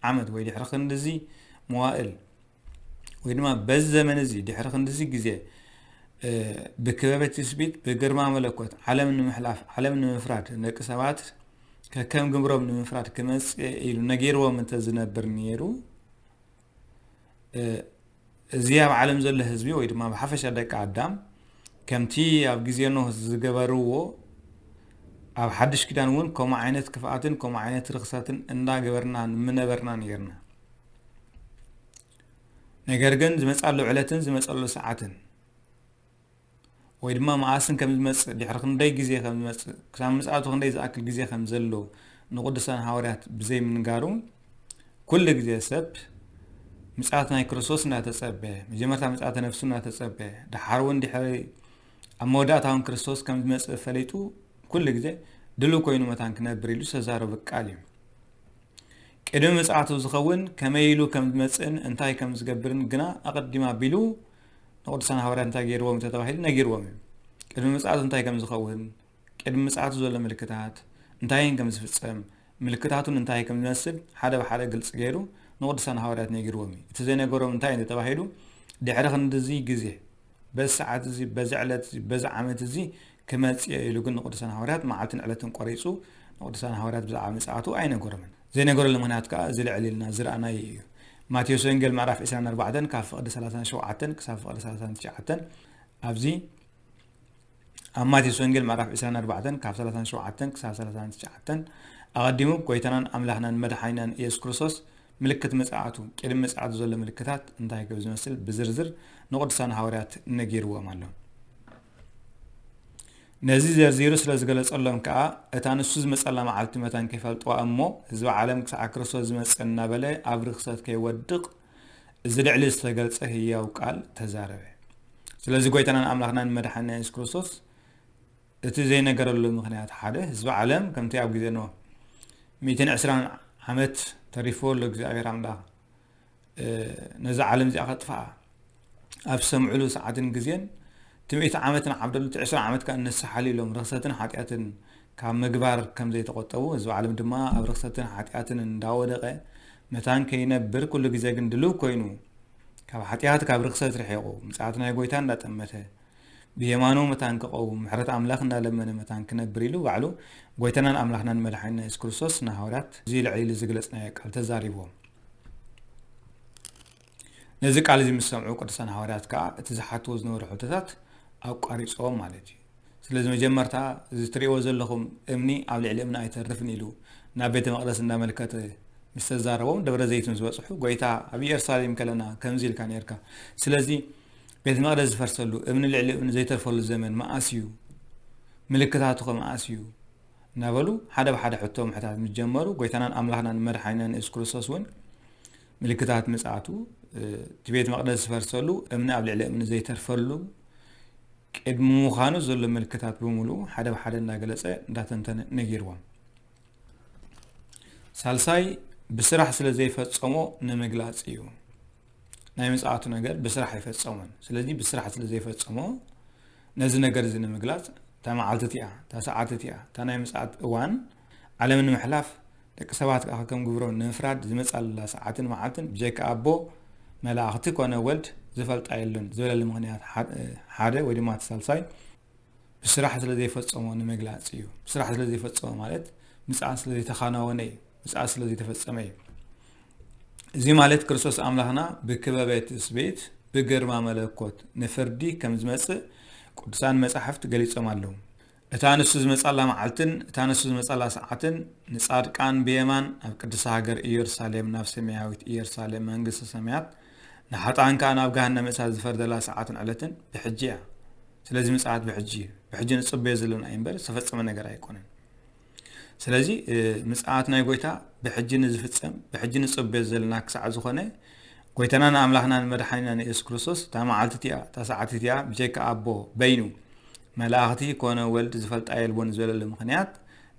ዓመት ወይ ድሕሪ ክንድዚ መዋእል ወይ ድማ በዚ ዘመን እዚ ድሕሪ ክንድዚ ግዜ ብክበበ ትስቢት ብግርማ መለኮት ዓለም ንምሕላፍ ዓለም ንምፍራድ ደቂ ሰባት ከከም ግብሮም ንምፍራድ ክመጽእ ኢሉ ነጊርዎም እንተዝነብር ነይሩ እዚ ኣብ ዓለም ዘሎ ህዝቢ ወይ ድማ ብሓፈሻ ደቂ ኣዳም ከምቲ ኣብ ግዜ ኖህ ዝገበርዎ ኣብ ሓድሽ ኪዳን እውን ከምኡ ዓይነት ክፍኣትን ከምኡ ዓይነት ርኽሰትን እንዳገበርና ንምነበርና ነይርና። ነገር ግን ዝመጻሉ ዕለትን ዝመጸሉ ሰዓትን ወይ ድማ መኣስን ከም ዝመጽእ ድሕሪ ክንደይ ግዜ ከም ዝመጽእ ክሳብ ምጽኣቱ ክንደይ ዝኣክል ግዜ ከም ዘሎ ንቅዱሳን ሃዋርያት ብዘይ ምንጋሩ ኩሉ ግዜ ሰብ ምጽኣት ናይ ክርስቶስ እናተጸበ መጀመርታ ምጽኣተ ነፍሱ እናተጸበ ደሓር እውን ድሕሪ ኣብ መወዳእታ እውን ክርስቶስ ከም ዝመጽእ ፈሊጡ ኩሉ ግዜ ድሉ ኮይኑ መታን ክነብር ኢሉ ዝተዛረቡ ቃል እዩ። ቅድሚ ምጽኣቱ ዝኸውን ከመይ ኢሉ ከም ዝመጽእን እንታይ ከም ዝገብርን ግና ኣቐዲም ኣቢሉ ንቅዱሳን ሃዋርያት እንታይ ገይርዎም እንተተባሂሉ ነጊርዎም እዩ። ቅድሚ ምጽኣቱ እንታይ ከም ዝኸውን፣ ቅድሚ ምጽኣቱ ዘሎ ምልክታት እንታይን ከም ዝፍጸም፣ ምልክታቱን እንታይ ከም ዝመስል ሓደ ብሓደ ግልጺ ገይሩ ንቅዱሳን ሃዋርያት ነጊርዎም እዩ። እቲ ዘይነገሮም እንታይ እንተተባሂሉ ድሕሪ ክንድዚ ግዜ በዚ ሰዓት እዚ በዚ ዕለት እዚ በዚ ዓመት እዚ ክመጽእ ኢሉ ግን ንቅዱሳን ሃዋርያት መዓልትን ዕለትን ቆሪጹ ንቅዱሳን ሃዋርያት ብዛዕባ ምጽኣቱ ኣይነገሮምን። ዘይነገረሉ ምኽንያት ከኣ እዚ ልዕል ኢልና ዝረኣናዮ እዩ። ማቴዎስ ወንጌል ምዕራፍ ዕስራን ኣርባዕተን ካብ ፍቕዲ ሰላሳን ሸውዓተን ክሳብ ፍቕዲ ሰላሳን ትሽዓተን ኣብዚ ኣብ ማቴዎስ ወንጌል ምዕራፍ ዕስራን ኣርባዕተን ካብ ሰላሳን ሸውዓተን ክሳብ ሰላሳን ትሽዓተን ኣቐዲሙ ጎይታናን ኣምላኽናን መድሓኒናን ኢየሱስ ክርስቶስ ምልክት ምጽኣቱ ቅድሚ ምጽኣቱ ዘሎ ምልክታት እንታይ ከም ዝመስል ብዝርዝር ንቅዱሳን ሃዋርያት ነጊርዎም ኣሎ። ነዚ ዘርዚሩ ስለ ዝገለጸሎም ከኣ እታ ንሱ ዝመጸላ መዓልቲ መታን ከይፈልጥዋ እሞ ህዝቢ ዓለም ክሳዕ ክርስቶስ ዝመጽእ እናበለ ኣብ ርኽሰት ከይወድቕ እዚ ልዕሊ ዝተገልጸ ህያው ቃል ተዛረበ። ስለዚ ጎይታናን ኣምላኽናን መድሓኒና የሱስ ክርስቶስ እቲ ዘይነገረሉ ምኽንያት ሓደ ህዝቢ ዓለም ከምቲ ኣብ ግዜ ኖህ ሚእትን ዕስራን ዓመት ተሪፍዎ ኣሎ እግዚኣብሔር ኣምላኽ ነዛ ዓለም እዚኣ ከጥፍኣ ኣብ ዝሰምዕሉ ሰዓትን ግዜን እቲ ሚእቲ ዓመት ንዓብደሉ እቲ ዕስራ ዓመት ከኣ እነስሓሉ ኢሎም ርኽሰትን ሓጢኣትን ካብ ምግባር ከም ዘይተቆጠቡ ህዝቢ ዓለም ድማ ኣብ ርኽሰትን ሓጢኣትን እንዳወደቐ መታን ከይነብር ኩሉ ግዜ ግን ድልው ኮይኑ ካብ ሓጢኣት ካብ ርኽሰት ርሒቑ ምጽኣት ናይ ጎይታ እንዳጠመተ ብየማኑ መታን ክቐውም ምሕረት ኣምላኽ እንዳለመነ መታን ክነብር ኢሉ ባዕሉ ጎይታናን ኣምላኽናን መድሓኒና የሱስ ክርስቶስ ንሃዋርያት እዚ ልዕሊ ኢሉ ዝግለጽናዮ ቃል ተዛሪብዎም። ነዚ ቃል እዚ ምስ ሰምዑ ቅዱሳን ሃዋርያት ከኣ እቲ ዝሓትዎ ዝነበሩ ሕቶታት ኣቋሪጾም ማለት እዩ። ስለዚ መጀመርታ እዚ ትርእይዎ ዘለኹም እምኒ ኣብ ልዕሊ እምኒ ኣይተርፍን ኢሉ ናብ ቤተ መቕደስ እንዳመልከተ ምስ ተዛረቦም ደብረ ዘይት ምስ በጽሑ ጎይታ ኣብ ኢየሩሳሌም ከለና ከምዚ ኢልካ ነርካ። ስለዚ ቤተ መቕደስ ዝፈርሰሉ እምኒ ልዕሊ እምኒ ዘይተርፈሉ ዘመን መኣስ እዩ? ምልክታቱ ከ መኣስ እዩ? እናበሉ ሓደ ብሓደ ሕቶ ምሕታት ምስ ጀመሩ ጎይታናን ኣምላኽናን መድሓኒናን የሱስ ክርስቶስ እውን ምልክታት ምጽኣቱ እቲ ቤት መቕደስ ዝፈርሰሉ እምኒ ኣብ ልዕሊ እምኒ ዘይተርፈሉ ቅድሚ ምዃኑ ዘሎ ምልክታት ብምሉኡ ሓደ ብሓደ እንዳገለጸ እንዳተንተነ ነጊርዎም። ሳልሳይ ብስራሕ ስለ ዘይፈጸሞ ንምግላጽ እዩ። ናይ ምጽኣቱ ነገር ብስራሕ ኣይፈጸሞን። ስለዚ ብስራሕ ስለ ዘይፈጸሞ፣ ነዚ ነገር እዚ ንምግላጽ፣ እታ መዓልቲ እቲኣ፣ እታ ሰዓት እቲኣ፣ እታ ናይ ምጽኣት እዋን፣ ዓለም ንምሕላፍ፣ ደቂ ሰባት ከኣ ከም ግብሮም ንምፍራድ ዝመጻ ዘላ ሰዓትን መዓልትን ብጀካ ኣቦ፣ መላእኽቲ ኮነ ወልድ ዝፈልጣ የለን ዝበለሉ ምኽንያት፣ ሓደ፣ ሓደ ወይ ድማ እቲ ሳልሳይ፣ ብስራሕ ስለ ዘይፈጸሞ ንምግላጽ እዩ። ብስራሕ ስለ ዘይፈጸሞ ማለት ምጽኣት ስለ ዘይተኻናወነ እዩ። ምጽኣት ስለ ዘይተፈጸመ እዩ። እዚ ማለት ክርስቶስ ኣምላኽና ብክበበ ትስብእት ብግርማ መለኮት ንፍርዲ ከም ዝመጽእ ቅዱሳን መጻሕፍቲ ገሊጾም ኣለዉ። እታ ንሱ ዝመጻላ መዓልትን እታ ንሱ ዝመጻላ ሰዓትን ንጻድቃን ብየማን ኣብ ቅድስቲ ሃገር ኢየሩሳሌም ናብ ሰማያዊት ኢየሩሳሌም መንግስቲ ሰማያት ንሓጥኣን ከኣ ናብ ገሃነመ እሳት ዝፈርደላ ሰዓትን ዕለትን ብሕጂ እያ። ስለዚ ምጽኣት ብሕጂ እዩ። ብሕጂ ንጽበዮ ዘለና እዩ እምበር ዝተፈጸመ ነገር ኣይኮነን። ስለዚ ምጽኣት ናይ ጎይታ ብሕጂ ንዝፍጸም ብሕጂ ንጽበዮ ዘለና ክሳዕ ዝኾነ ጎይታናን ኣምላኽናን መድሓኒናን የሱስ ክርስቶስ እታ መዓልቲ እቲኣ እታ ሰዓት እቲኣ ብጀካ ኣቦ በይኑ መላእኽቲ ኮነ ወልድ ዝፈልጣ የልቦን ዝበለሉ ምኽንያት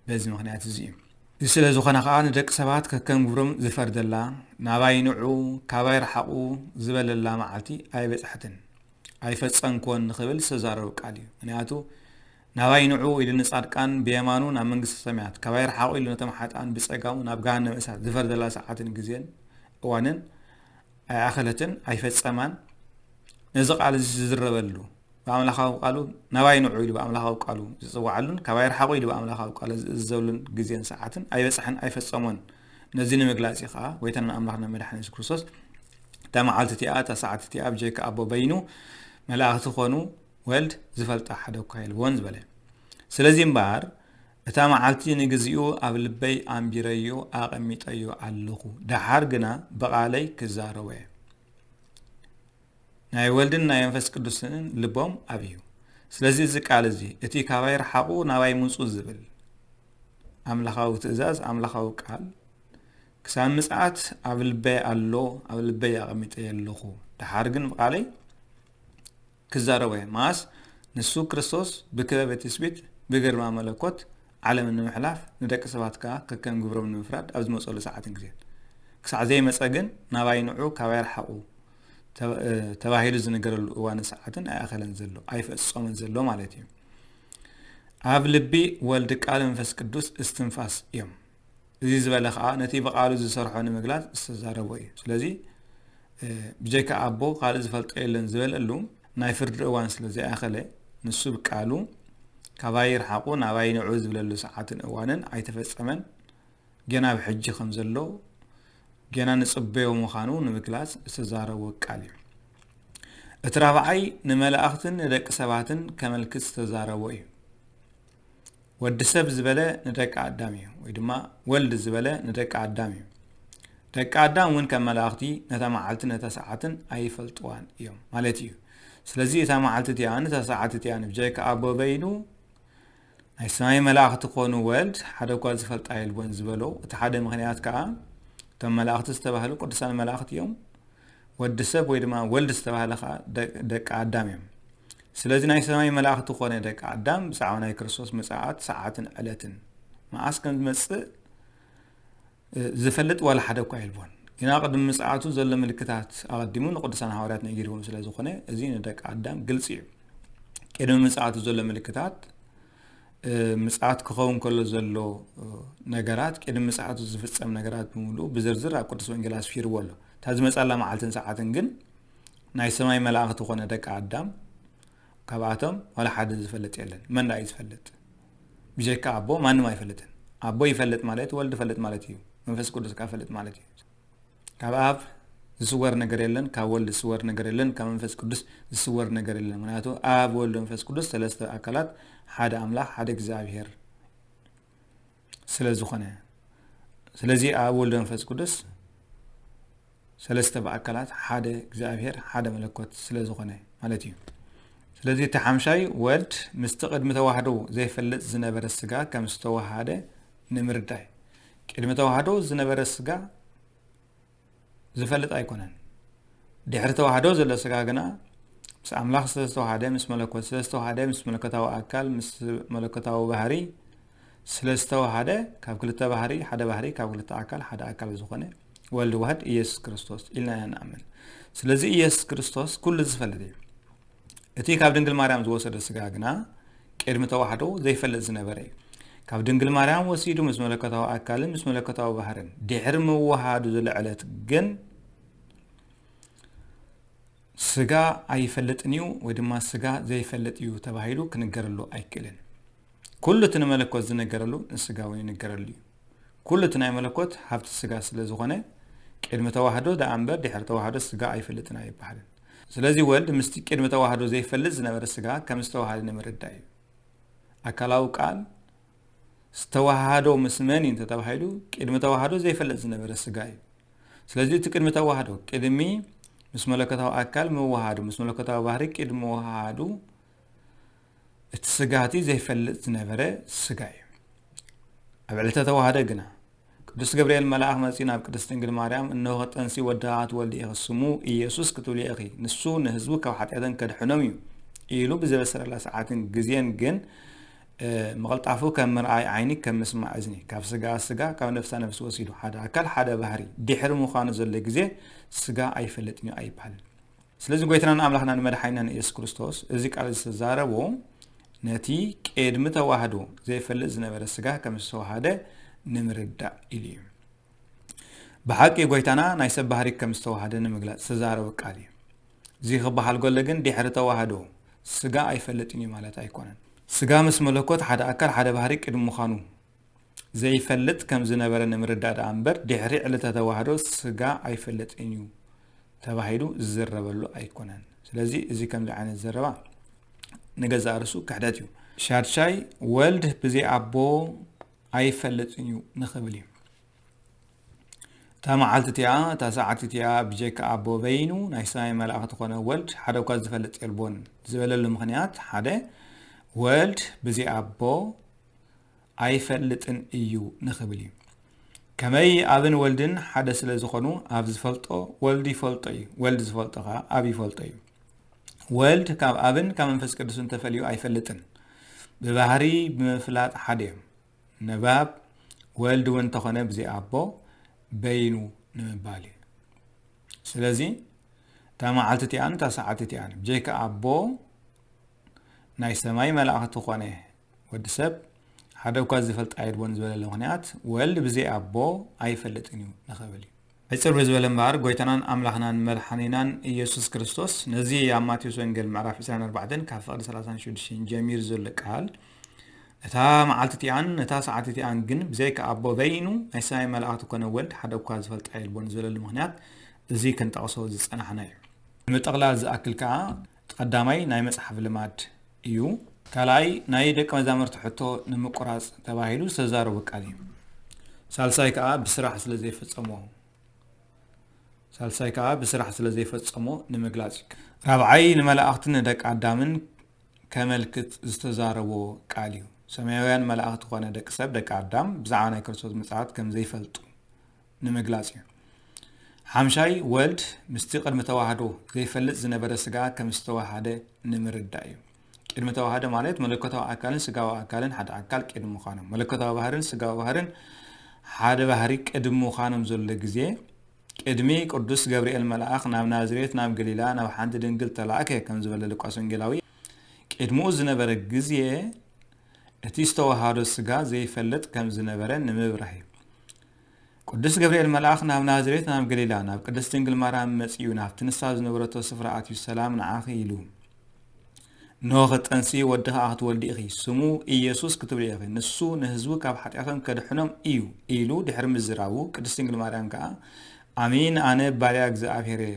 በዚ ምኽንያት እዚ እዩ። እዚ ስለ ዝኾነ ኸኣ ንደቂ ሰባት ከከም ግብሮም ዝፈርደላ ናባይ ንዑ ካባይ ረሓቑ ዝበለላ መዓልቲ ኣይበጻሕትን። ኣይፈጸምኩዎን ንኽብል ዝተዛረበ ቃል እዩ። ምኽንያቱ ናባይ ንዑ ኢሉ ንጻድቃን ብየማኑ ናብ መንግስቲ ሰማያት፣ ካባይ ረሓቑ ኢሉ ነቶም ሓጥኣን ብጸጋሙ ናብ ገሃነመ እሳት ዝፈርደላ ሰዓትን ግዜን እዋንን ኣይኣኸለትን ኣይፈጸማን። ነዚ ቃል እዚ ዝዝረበሉ ብኣምላኻዊ ቃሉ ናባይ ንዑ ኢሉ ብኣምላኻዊ ቃሉ ዝጽውዓሉን ካባይ ረሓቑ ኢሉ ብኣምላኻዊ ቃሉ ዝእዘዘሉን ግዜን ሰዓትን ኣይበጽሐን ኣይፈጸሞን። ነዚ ንምግላጽ እዩ ኸኣ ጎይታና ኣምላኽና መድሓኒ የሱስ ክርስቶስ እታ መዓልቲ እቲኣ እታ ሰዓት እቲኣ ብጀካ ኣቦ በይኑ መላእኽቲ ኾኑ ወልድ ዝፈልጣ ሓደ እኳ የልቦን ዝበለ። ስለዚ እምበኣር እታ መዓልቲ ንግዚኡ ኣብ ልበይ ኣንቢረዮ ኣቐሚጠዮ ኣለኹ፣ ደሓር ግና ብቓለይ ክዛረቦ እየ። ናይ ወልድን ናይ መንፈስ ቅዱስን ልቦም ኣብዩ። ስለዚ እዚ ቃል እዚ እቲ ካባይ ረሓቑ ናባይ ምጹ ዝብል ኣምላኻዊ ትእዛዝ ኣምላኻዊ ቃል ክሳብ ምጽኣት ኣብ ልበይ ኣሎ፣ ኣብ ልበይ ኣቐሚጠዮ ኣለኹ። ደሓር ግን ብቓለይ ክዛረቦ እየ። መዓስ ንሱ ክርስቶስ ብክበበ ትስብእት ብግርማ መለኮት ዓለም ንምሕላፍ ንደቂ ሰባት ከኣ ከከም ግብሮም ንምፍራድ ኣብ ዝመጸሉ ሰዓትን ግዜን ክሳዕ ዘይመጸ ግን ናባይ ንዑ ካባይ ርሓቑ ተባሂሉ ዝንገረሉ እዋንን ሰዓትን ኣይኣኸለን ዘሎ ኣይፈጸመን ዘሎ ማለት እዩ። ኣብ ልቢ ወልድ ቃል መንፈስ ቅዱስ እስትንፋስ እዮም። እዚ ዝበለ ኸዓ ነቲ ብቃሉ ዝሰርሖ ንምግላጽ ዝተዛረቦ እዩ። ስለዚ ብጀካ ኣቦ ካልእ ዝፈልጦ የለን ዝበለሉ ናይ ፍርዲ እዋን ስለ ዘይኣኸለ ንሱ ብቃሉ ካባይ ርሓቑ ናባይ ንዑ ዝብለሉ ሰዓትን እዋንን ኣይተፈጸመን። ገና ብሕጂ ከም ዘሎ ገና ንጽበዮ ምዃኑ ንምግላጽ ዝተዛረቦ ቃል እዩ። እቲ ራብዓይ ንመላእኽትን ንደቂ ሰባትን ከመልክት ዝተዛረቦ እዩ። ወዲ ሰብ ዝበለ ንደቂ ኣዳም እዩ ወይ ድማ ወልድ ዝበለ ንደቂ ኣዳም እዩ። ደቂ ኣዳም እውን ከም መላእኽቲ ነታ መዓልትን ነታ ሰዓትን ኣይፈልጥዋን እዮም ማለት እዩ። ስለዚ እታ መዓልቲ እቲኣን እታ ሰዓት እቲኣን ብጀካ ኣቦ በይኑ ናይ ሰማይ መላእኽቲ ኮኑ ወልድ ሓደ እኳ ዝፈልጣ የልቦን ዝበሎ እቲ ሓደ ምኽንያት ከዓ እቶም መላእኽቲ ዝተባህሉ ቅዱሳን መላእኽቲ እዮም። ወዲ ሰብ ወይ ድማ ወልድ ዝተባህለ ከዓ ደቂ ኣዳም እዮም። ስለዚ ናይ ሰማይ መላእኽቲ ኮነ ደቂ ኣዳም ብዛዕባ ናይ ክርስቶስ ምጽኣት ሰዓትን ዕለትን መዓስ ከም ዝመጽእ ዝፈልጥ ዋላ ሓደ እኳ የልቦን። ግና ቅድሚ ምጽኣቱ ዘሎ ምልክታት ኣቐዲሙ ንቅዱሳን ሃዋርያት ነጊርዎም ስለ ዝኾነ እዚ ንደቂ ኣዳም ግልጺ እዩ። ቅድሚ ምጽኣቱ ዘሎ ምልክታት ምጽኣት ክኸውን ከሎ ዘሎ ነገራት ቅድሚ ምጽኣቱ ዝፍጸም ነገራት ብምሉኡ ብዝርዝር ኣብ ቅዱስ ወንጌል ኣስፊርዎ ኣሎ። እታ ዝመጻላ መዓልትን ሰዓትን ግን ናይ ሰማይ መላእኽቲ ኮነ ደቂ ኣዳም ካብኣቶም ዋላ ሓደ ዝፈልጥ የለን። መን ደኣ እዩ ዝፈልጥ? ብጀካ ኣቦ ማንም ኣይፈልጥን። ኣቦ ይፈልጥ ማለት ወልድ ይፈልጥ ማለት እዩ። መንፈስ ቅዱስ ከዓ ይፈልጥ ማለት እዩ። ካብ ኣብ ዝስወር ነገር የለን፣ ካብ ወልድ ዝስወር ነገር የለን፣ ካብ መንፈስ ቅዱስ ዝስወር ነገር የለን። ምክንያቱ ኣብ ወልድ መንፈስ ቅዱስ ሰለስተ ኣካላት ሓደ ኣምላኽ ሓደ እግዚኣብሔር ስለ ዝኾነ ስለዚ ኣብ ወልድ መንፈስ ቅዱስ ሰለስተ ብኣካላት ሓደ እግዚኣብሔር ሓደ መለኮት ስለ ዝኾነ ማለት እዩ። ስለዚ እቲ ሓምሻይ ወልድ ምስቲ ቅድሚ ተዋህዶ ዘይፈልጥ ዝነበረ ስጋ ከም ዝተዋሃደ ንምርዳይ ቅድሚ ተዋህዶ ዝነበረ ስጋ ዝፈልጥ ኣይኮነን። ድሕሪ ተዋህዶ ዘሎ ስጋ ግና ምስ ኣምላኽ ስለ ዝተዋሃደ ምስ መለኮት ስለ ዝተዋሃደ ምስ መለኮታዊ ኣካል ምስ መለኮታዊ ባህሪ ስለ ዝተዋሃደ ካብ ክልተ ባህሪ ሓደ ባህሪ ካብ ክልተ ኣካል ሓደ ኣካል ዝኾነ ወልድ ዋህድ ኢየሱስ ክርስቶስ ኢልና ኢና ንኣምን። ስለዚ ኢየሱስ ክርስቶስ ኩሉ ዝፈልጥ እዩ። እቲ ካብ ድንግል ማርያም ዝወሰደ ስጋ ግና ቅድሚ ተዋህዶ ዘይፈልጥ ዝነበረ እዩ። ካብ ድንግል ማርያም ወሲዱ ምስ መለኮታዊ ኣካልን ምስ መለኮታዊ ባህርን ድሕሪ ምውሃዱ ዝለዐለት ግን ስጋ ኣይፈልጥን እዩ ወይ ድማ ስጋ ዘይፈልጥ እዩ ተባሂሉ ክንገረሉ ኣይክእልን። ኩሉ እቲ ንመለኮት ዝነገረሉ ንስጋ እውን ይንገረሉ እዩ። ኩሉ እቲ ናይ መለኮት ሃብቲ ስጋ ስለ ዝኾነ ቅድሚ ተዋህዶ ደኣ እምበር ድሕሪ ተዋህዶ ስጋ ኣይፈልጥን ኣይበሃልን። ስለዚ ወልድ ምስቲ ቅድሚ ተዋህዶ ዘይፈልጥ ዝነበረ ስጋ ከም ዝተዋሃደ ንምርዳእ እዩ። ኣካላዊ ቃል ዝተዋሃዶ ምስ መን እዩ እንተተባሂሉ ቅድሚ ተዋህዶ ዘይፈልጥ ዝነበረ ስጋ እዩ። ስለዚ እቲ ቅድሚ ተዋህዶ ቅድሚ ምስ መለኮታዊ ኣካል ምውሃዱ ምስ መለኮታዊ ባህሪ ቅድሚ ምውሃዱ እቲ ስጋ እቲ ዘይፈልጥ ዝነበረ ስጋ እዩ። ኣብ ዕለተ ተዋህደ ግና ቅዱስ ገብርኤል መልኣኽ መጺኡ ናብ ቅድስት ድንግል ማርያም፣ "እነሆ ኸጠንሲ ወዲ ኸዓ ትወልዲ ኢኺ፣ ስሙ ኢየሱስ ክትብልዮ ኢኺ፣ ንሱ ንህዝቡ ካብ ሓጢኣቶም ከድሕኖም እዩ" ኢሉ ብዘበሰረላ ሰዓትን ግዜን ግን ምቕልጣፉ ከም ምርኣይ ዓይኒ ከም ምስማዕ እዝኒ፣ ካብ ስጋ ስጋ ካብ ነፍሳ ነፍሲ ወሲዱ ሓደ ኣካል ሓደ ባህሪ ድሕሪ ምዃኑ ዘሎ ግዜ ስጋ ኣይፈልጥን እዩ ኣይበሃልን። ስለዚ ጎይታናን ኣምላኽናን መድሓኒናን ኢየሱስ ክርስቶስ እዚ ቃል ዝተዛረቦ ነቲ ቅድሚ ተዋህዶ ዘይፈልጥ ዝነበረ ስጋ ከም ዝተዋሃደ ንምርዳእ ኢሉ እዩ። ብሓቂ ጎይታና ናይ ሰብ ባህሪ ከም ዝተዋሃደ ንምግላጽ ዝተዛረቦ ቃል እዩ። እዚ ክበሃል ከሎ ግን ድሕሪ ተዋህዶ ስጋ ኣይፈልጥን እዩ ማለት ኣይኮነን። ስጋ ምስ መለኮት ሓደ ኣካል ሓደ ባህሪ ቅድሚ ምዃኑ ዘይፈልጥ ከም ዝነበረ ንምርዳእ ደኣ እምበር ድሕሪ ዕለተ ተዋህዶ ስጋ ኣይፈልጥን እዩ ተባሂሉ ዝዝረበሉ ኣይኮነን። ስለዚ እዚ ከምዚ ዓይነት ዘረባ ንገዛእ ርእሱ ክሕደት እዩ። ሻድሻይ ወልድ ብዘይ ኣቦ ኣይፈልጥን እዩ ንኽብል እዩ። እታ መዓልቲ እቲኣ እታ ሰዓት እቲኣ ብጀካ ኣቦ በይኑ ናይ ሰማይ መላእኽቲ ኮነ ወልድ ሓደ እኳ ዝፈልጥ የልቦን ዝበለሉ ምኽንያት ሓደ ወልድ ብዘይ ኣቦ ኣይፈልጥን እዩ ንኽብል እዩ። ከመይ ኣብን ወልድን ሓደ ስለ ዝኾኑ ኣብ ዝፈልጦ ወልድ ይፈልጦ እዩ፣ ወልድ ዝፈልጦ ኸዓ ኣብ ይፈልጦ እዩ። ወልድ ካብ ኣብን ካብ መንፈስ ቅዱስን ተፈልዩ ኣይፈልጥን። ብባህሪ ብምፍላጥ ሓደ እዮም። ንባብ ወልድ እውን እንተኾነ ብዘይ ኣቦ በይኑ ንምባል እዩ። ስለዚ እታ መዓልቲ እቲኣን እታ ሰዓት እቲኣን ብጀካ ኣቦ ናይ ሰማይ መላእኽቲ ኮነ ወዲ ሰብ ሓደ እኳ ዝፈልጥ ኣይድቦን ዝበለለ ምኽንያት ወልድ ብዘይ ኣቦ ኣይፈልጥን እዩ ንኽብል እዩ። ሕጽር ብዝበለ እምበኣር ጎይታናን ኣምላኽናን መድሓኒናን ኢየሱስ ክርስቶስ ነዚ ኣብ ማቴዎስ ወንጌል ምዕራፍ ዕስራን ኣርባዕተን ካብ ፍቕዲ ሰላሳን ሽዱሽተን ጀሚሩ ዘሎ ቃል እታ መዓልቲ እቲኣን እታ ሰዓት እቲኣን ግን ብዘይካ ኣቦ በይኑ ናይ ሰማይ መላእኽቲ ኮነ ወልድ ሓደ እኳ ዝፈልጣ የልቦን ዝበለሉ ምኽንያት እዚ ክንጠቕሶ ዝጸናሕና እዩ። ንምጥቕላል ዝኣክል ከኣ ቀዳማይ ናይ መጽሓፍ ልማድ እዩ። ካልኣይ ናይ ደቂ መዛሙርቲ ሕቶ ንምቁራጽ ተባሂሉ ዝተዛረቡ ቃል እዩ። ሳልሳይ ከኣ ብስራሕ ስለ ዘይፈጸሞ ሳልሳይ ከኣ ብስራሕ ስለ ዘይፈጸሞ ንምግላጽ እዩ። ራብዓይ ንመላእኽትን ንደቂ ኣዳምን ከመልክት ዝተዛረቦ ቃል እዩ። ሰማያውያን መላእኽቲ ኮነ ደቂ ሰብ ደቂ ኣዳም ብዛዕባ ናይ ክርስቶስ ምጽኣት ከም ዘይፈልጡ ንምግላጽ እዩ። ሓምሻይ ወልድ ምስቲ ቅድሚ ተዋህዶ ዘይፈልጥ ዝነበረ ስጋ ከም ዝተዋሃደ ንምርዳእ እዩ። ቅድሚ ተዋህዶ ማለት መለኮታዊ ኣካልን ስጋዊ ኣካልን ሓደ ኣካል ቅድሚ ምዃኖም መለኮታዊ ባህርን ስጋዊ ባህርን ሓደ ባህሪ ቅድሚ ምዃኖም ዘሎ ግዜ ቅድሚ ቅዱስ ገብርኤል መልኣኽ ናብ ናዝሬት ናብ ገሊላ ናብ ሓንቲ ድንግል ተላእከ ከም ዝበለ ሉቃስ ወንጌላዊ ቅድምኡ ዝነበረ ግዜ እቲ ዝተዋሃዶ ስጋ ዘይፈልጥ ከም ዝነበረ ንምብራህ እዩ። ቅዱስ ገብርኤል መልኣኽ ናብ ናዝሬት ናብ ገሊላ ናብ ቅድስት ድንግል ማርያም መጺኡ ናብቲ ንሳ ዝነበረቶ ስፍራ ኣትዩ ሰላም ንዓኺ ኢሉ እንሆ ክትጠንሲ ወዲ ኸዓ ክትወልዲ ኢኺ ስሙ ኢየሱስ ክትብልዮ ኢኺ ንሱ ንህዝቡ ካብ ሓጢኣቶም ከድሕኖም እዩ ኢሉ ድሕሪ ምዝራቡ ቅድስት ድንግል ማርያም ከኣ ኣሜን ኣነ ባርያ እግዚኣብሔር እየ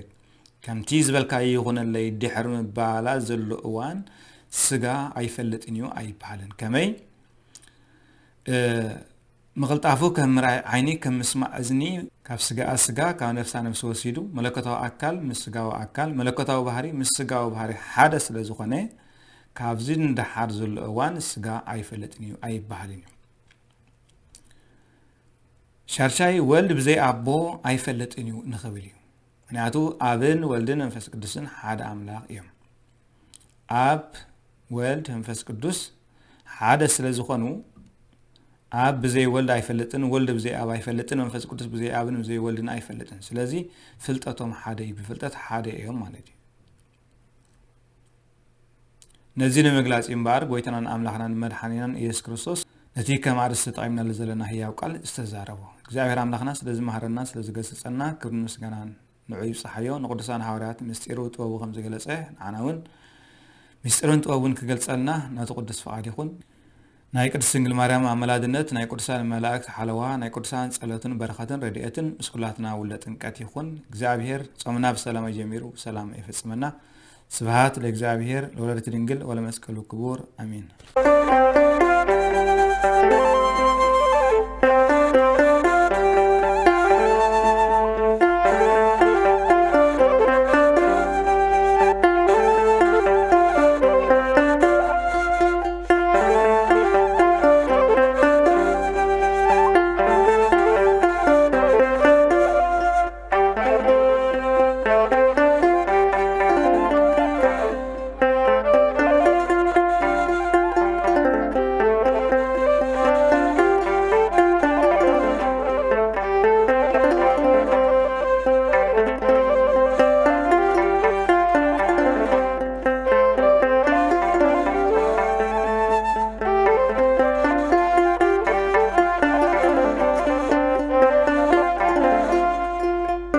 ከምቲ ዝበልካዮ ይኹነለይ ድሕሪ ምባላ ዘሎ እዋን ስጋ ኣይፈልጥን እዩ ኣይበሃልን ከመይ ምቕልጣፉ ከም ምርኣይ ዓይኒ ከም ምስማዕ እዝኒ ካብ ስጋኣ ስጋ ካብ ነፍሳ ነፍሲ ወሲዱ መለኮታዊ ኣካል ምስ ስጋዊ ኣካል መለኮታዊ ባህሪ ምስ ስጋዊ ባህሪ ሓደ ስለ ዝኾነ ካብዚ ንደሓር ዘሎ እዋን ስጋ ኣይፈልጥን እዩ ኣይበሃልን እዩ። ሻድሻይ ወልድ ብዘይ ኣቦ ኣይፈልጥን እዩ ንኽብል እዩ። ምክንያቱ ኣብን ወልድን መንፈስ ቅዱስን ሓደ ኣምላኽ እዮም። ኣብ ወልድ መንፈስ ቅዱስ ሓደ ስለ ዝኾኑ ኣብ ብዘይ ወልድ ኣይፈልጥን፣ ወልድ ብዘይ ኣብ ኣይፈልጥን፣ መንፈስ ቅዱስ ብዘይ ኣብን ብዘይ ወልድን ኣይፈልጥን። ስለዚ ፍልጠቶም ሓደ እዩ፣ ብፍልጠት ሓደ እዮም ማለት እዩ። ነዚ ንምግላጽ እዩ እምበኣር ጎይታናን ኣምላኽናን መድሓኒናን ኢየሱስ ክርስቶስ ነቲ ከም ኣርእስቲ ተጠቒምናሉ ዘለና ህያው ቃል ዝተዛረቦ። እግዚኣብሔር ኣምላኽና ስለ ዝመሃረና ስለ ዝገሰጸና ክብርን ምስጋናን ንዑ ይብጽሓዮ። ንቅዱሳን ሃዋርያት ምስጢሩ ጥበቡ ከም ዝገለጸ ንዓና እውን ምስጢሩን ጥበቡን ክገልጸልና ናቱ ቅዱስ ፍቓድ ይኹን። ናይ ቅድስት ድንግል ማርያም ኣመላድነት፣ ናይ ቅዱሳን መላእክት ሓለዋ፣ ናይ ቅዱሳን ጸሎትን በረኸትን ረድኤትን ምስ ኩላትና ውልደ ጥምቀት ይኹን። እግዚኣብሔር ጾምና ብሰላም ኣጀሚሩ ብሰላም የፈጽመና። ስብሐት ለእግዚኣብሔር ለወላዲቱ ድንግል ወለመስቀሉ ክቡር ኣሜን።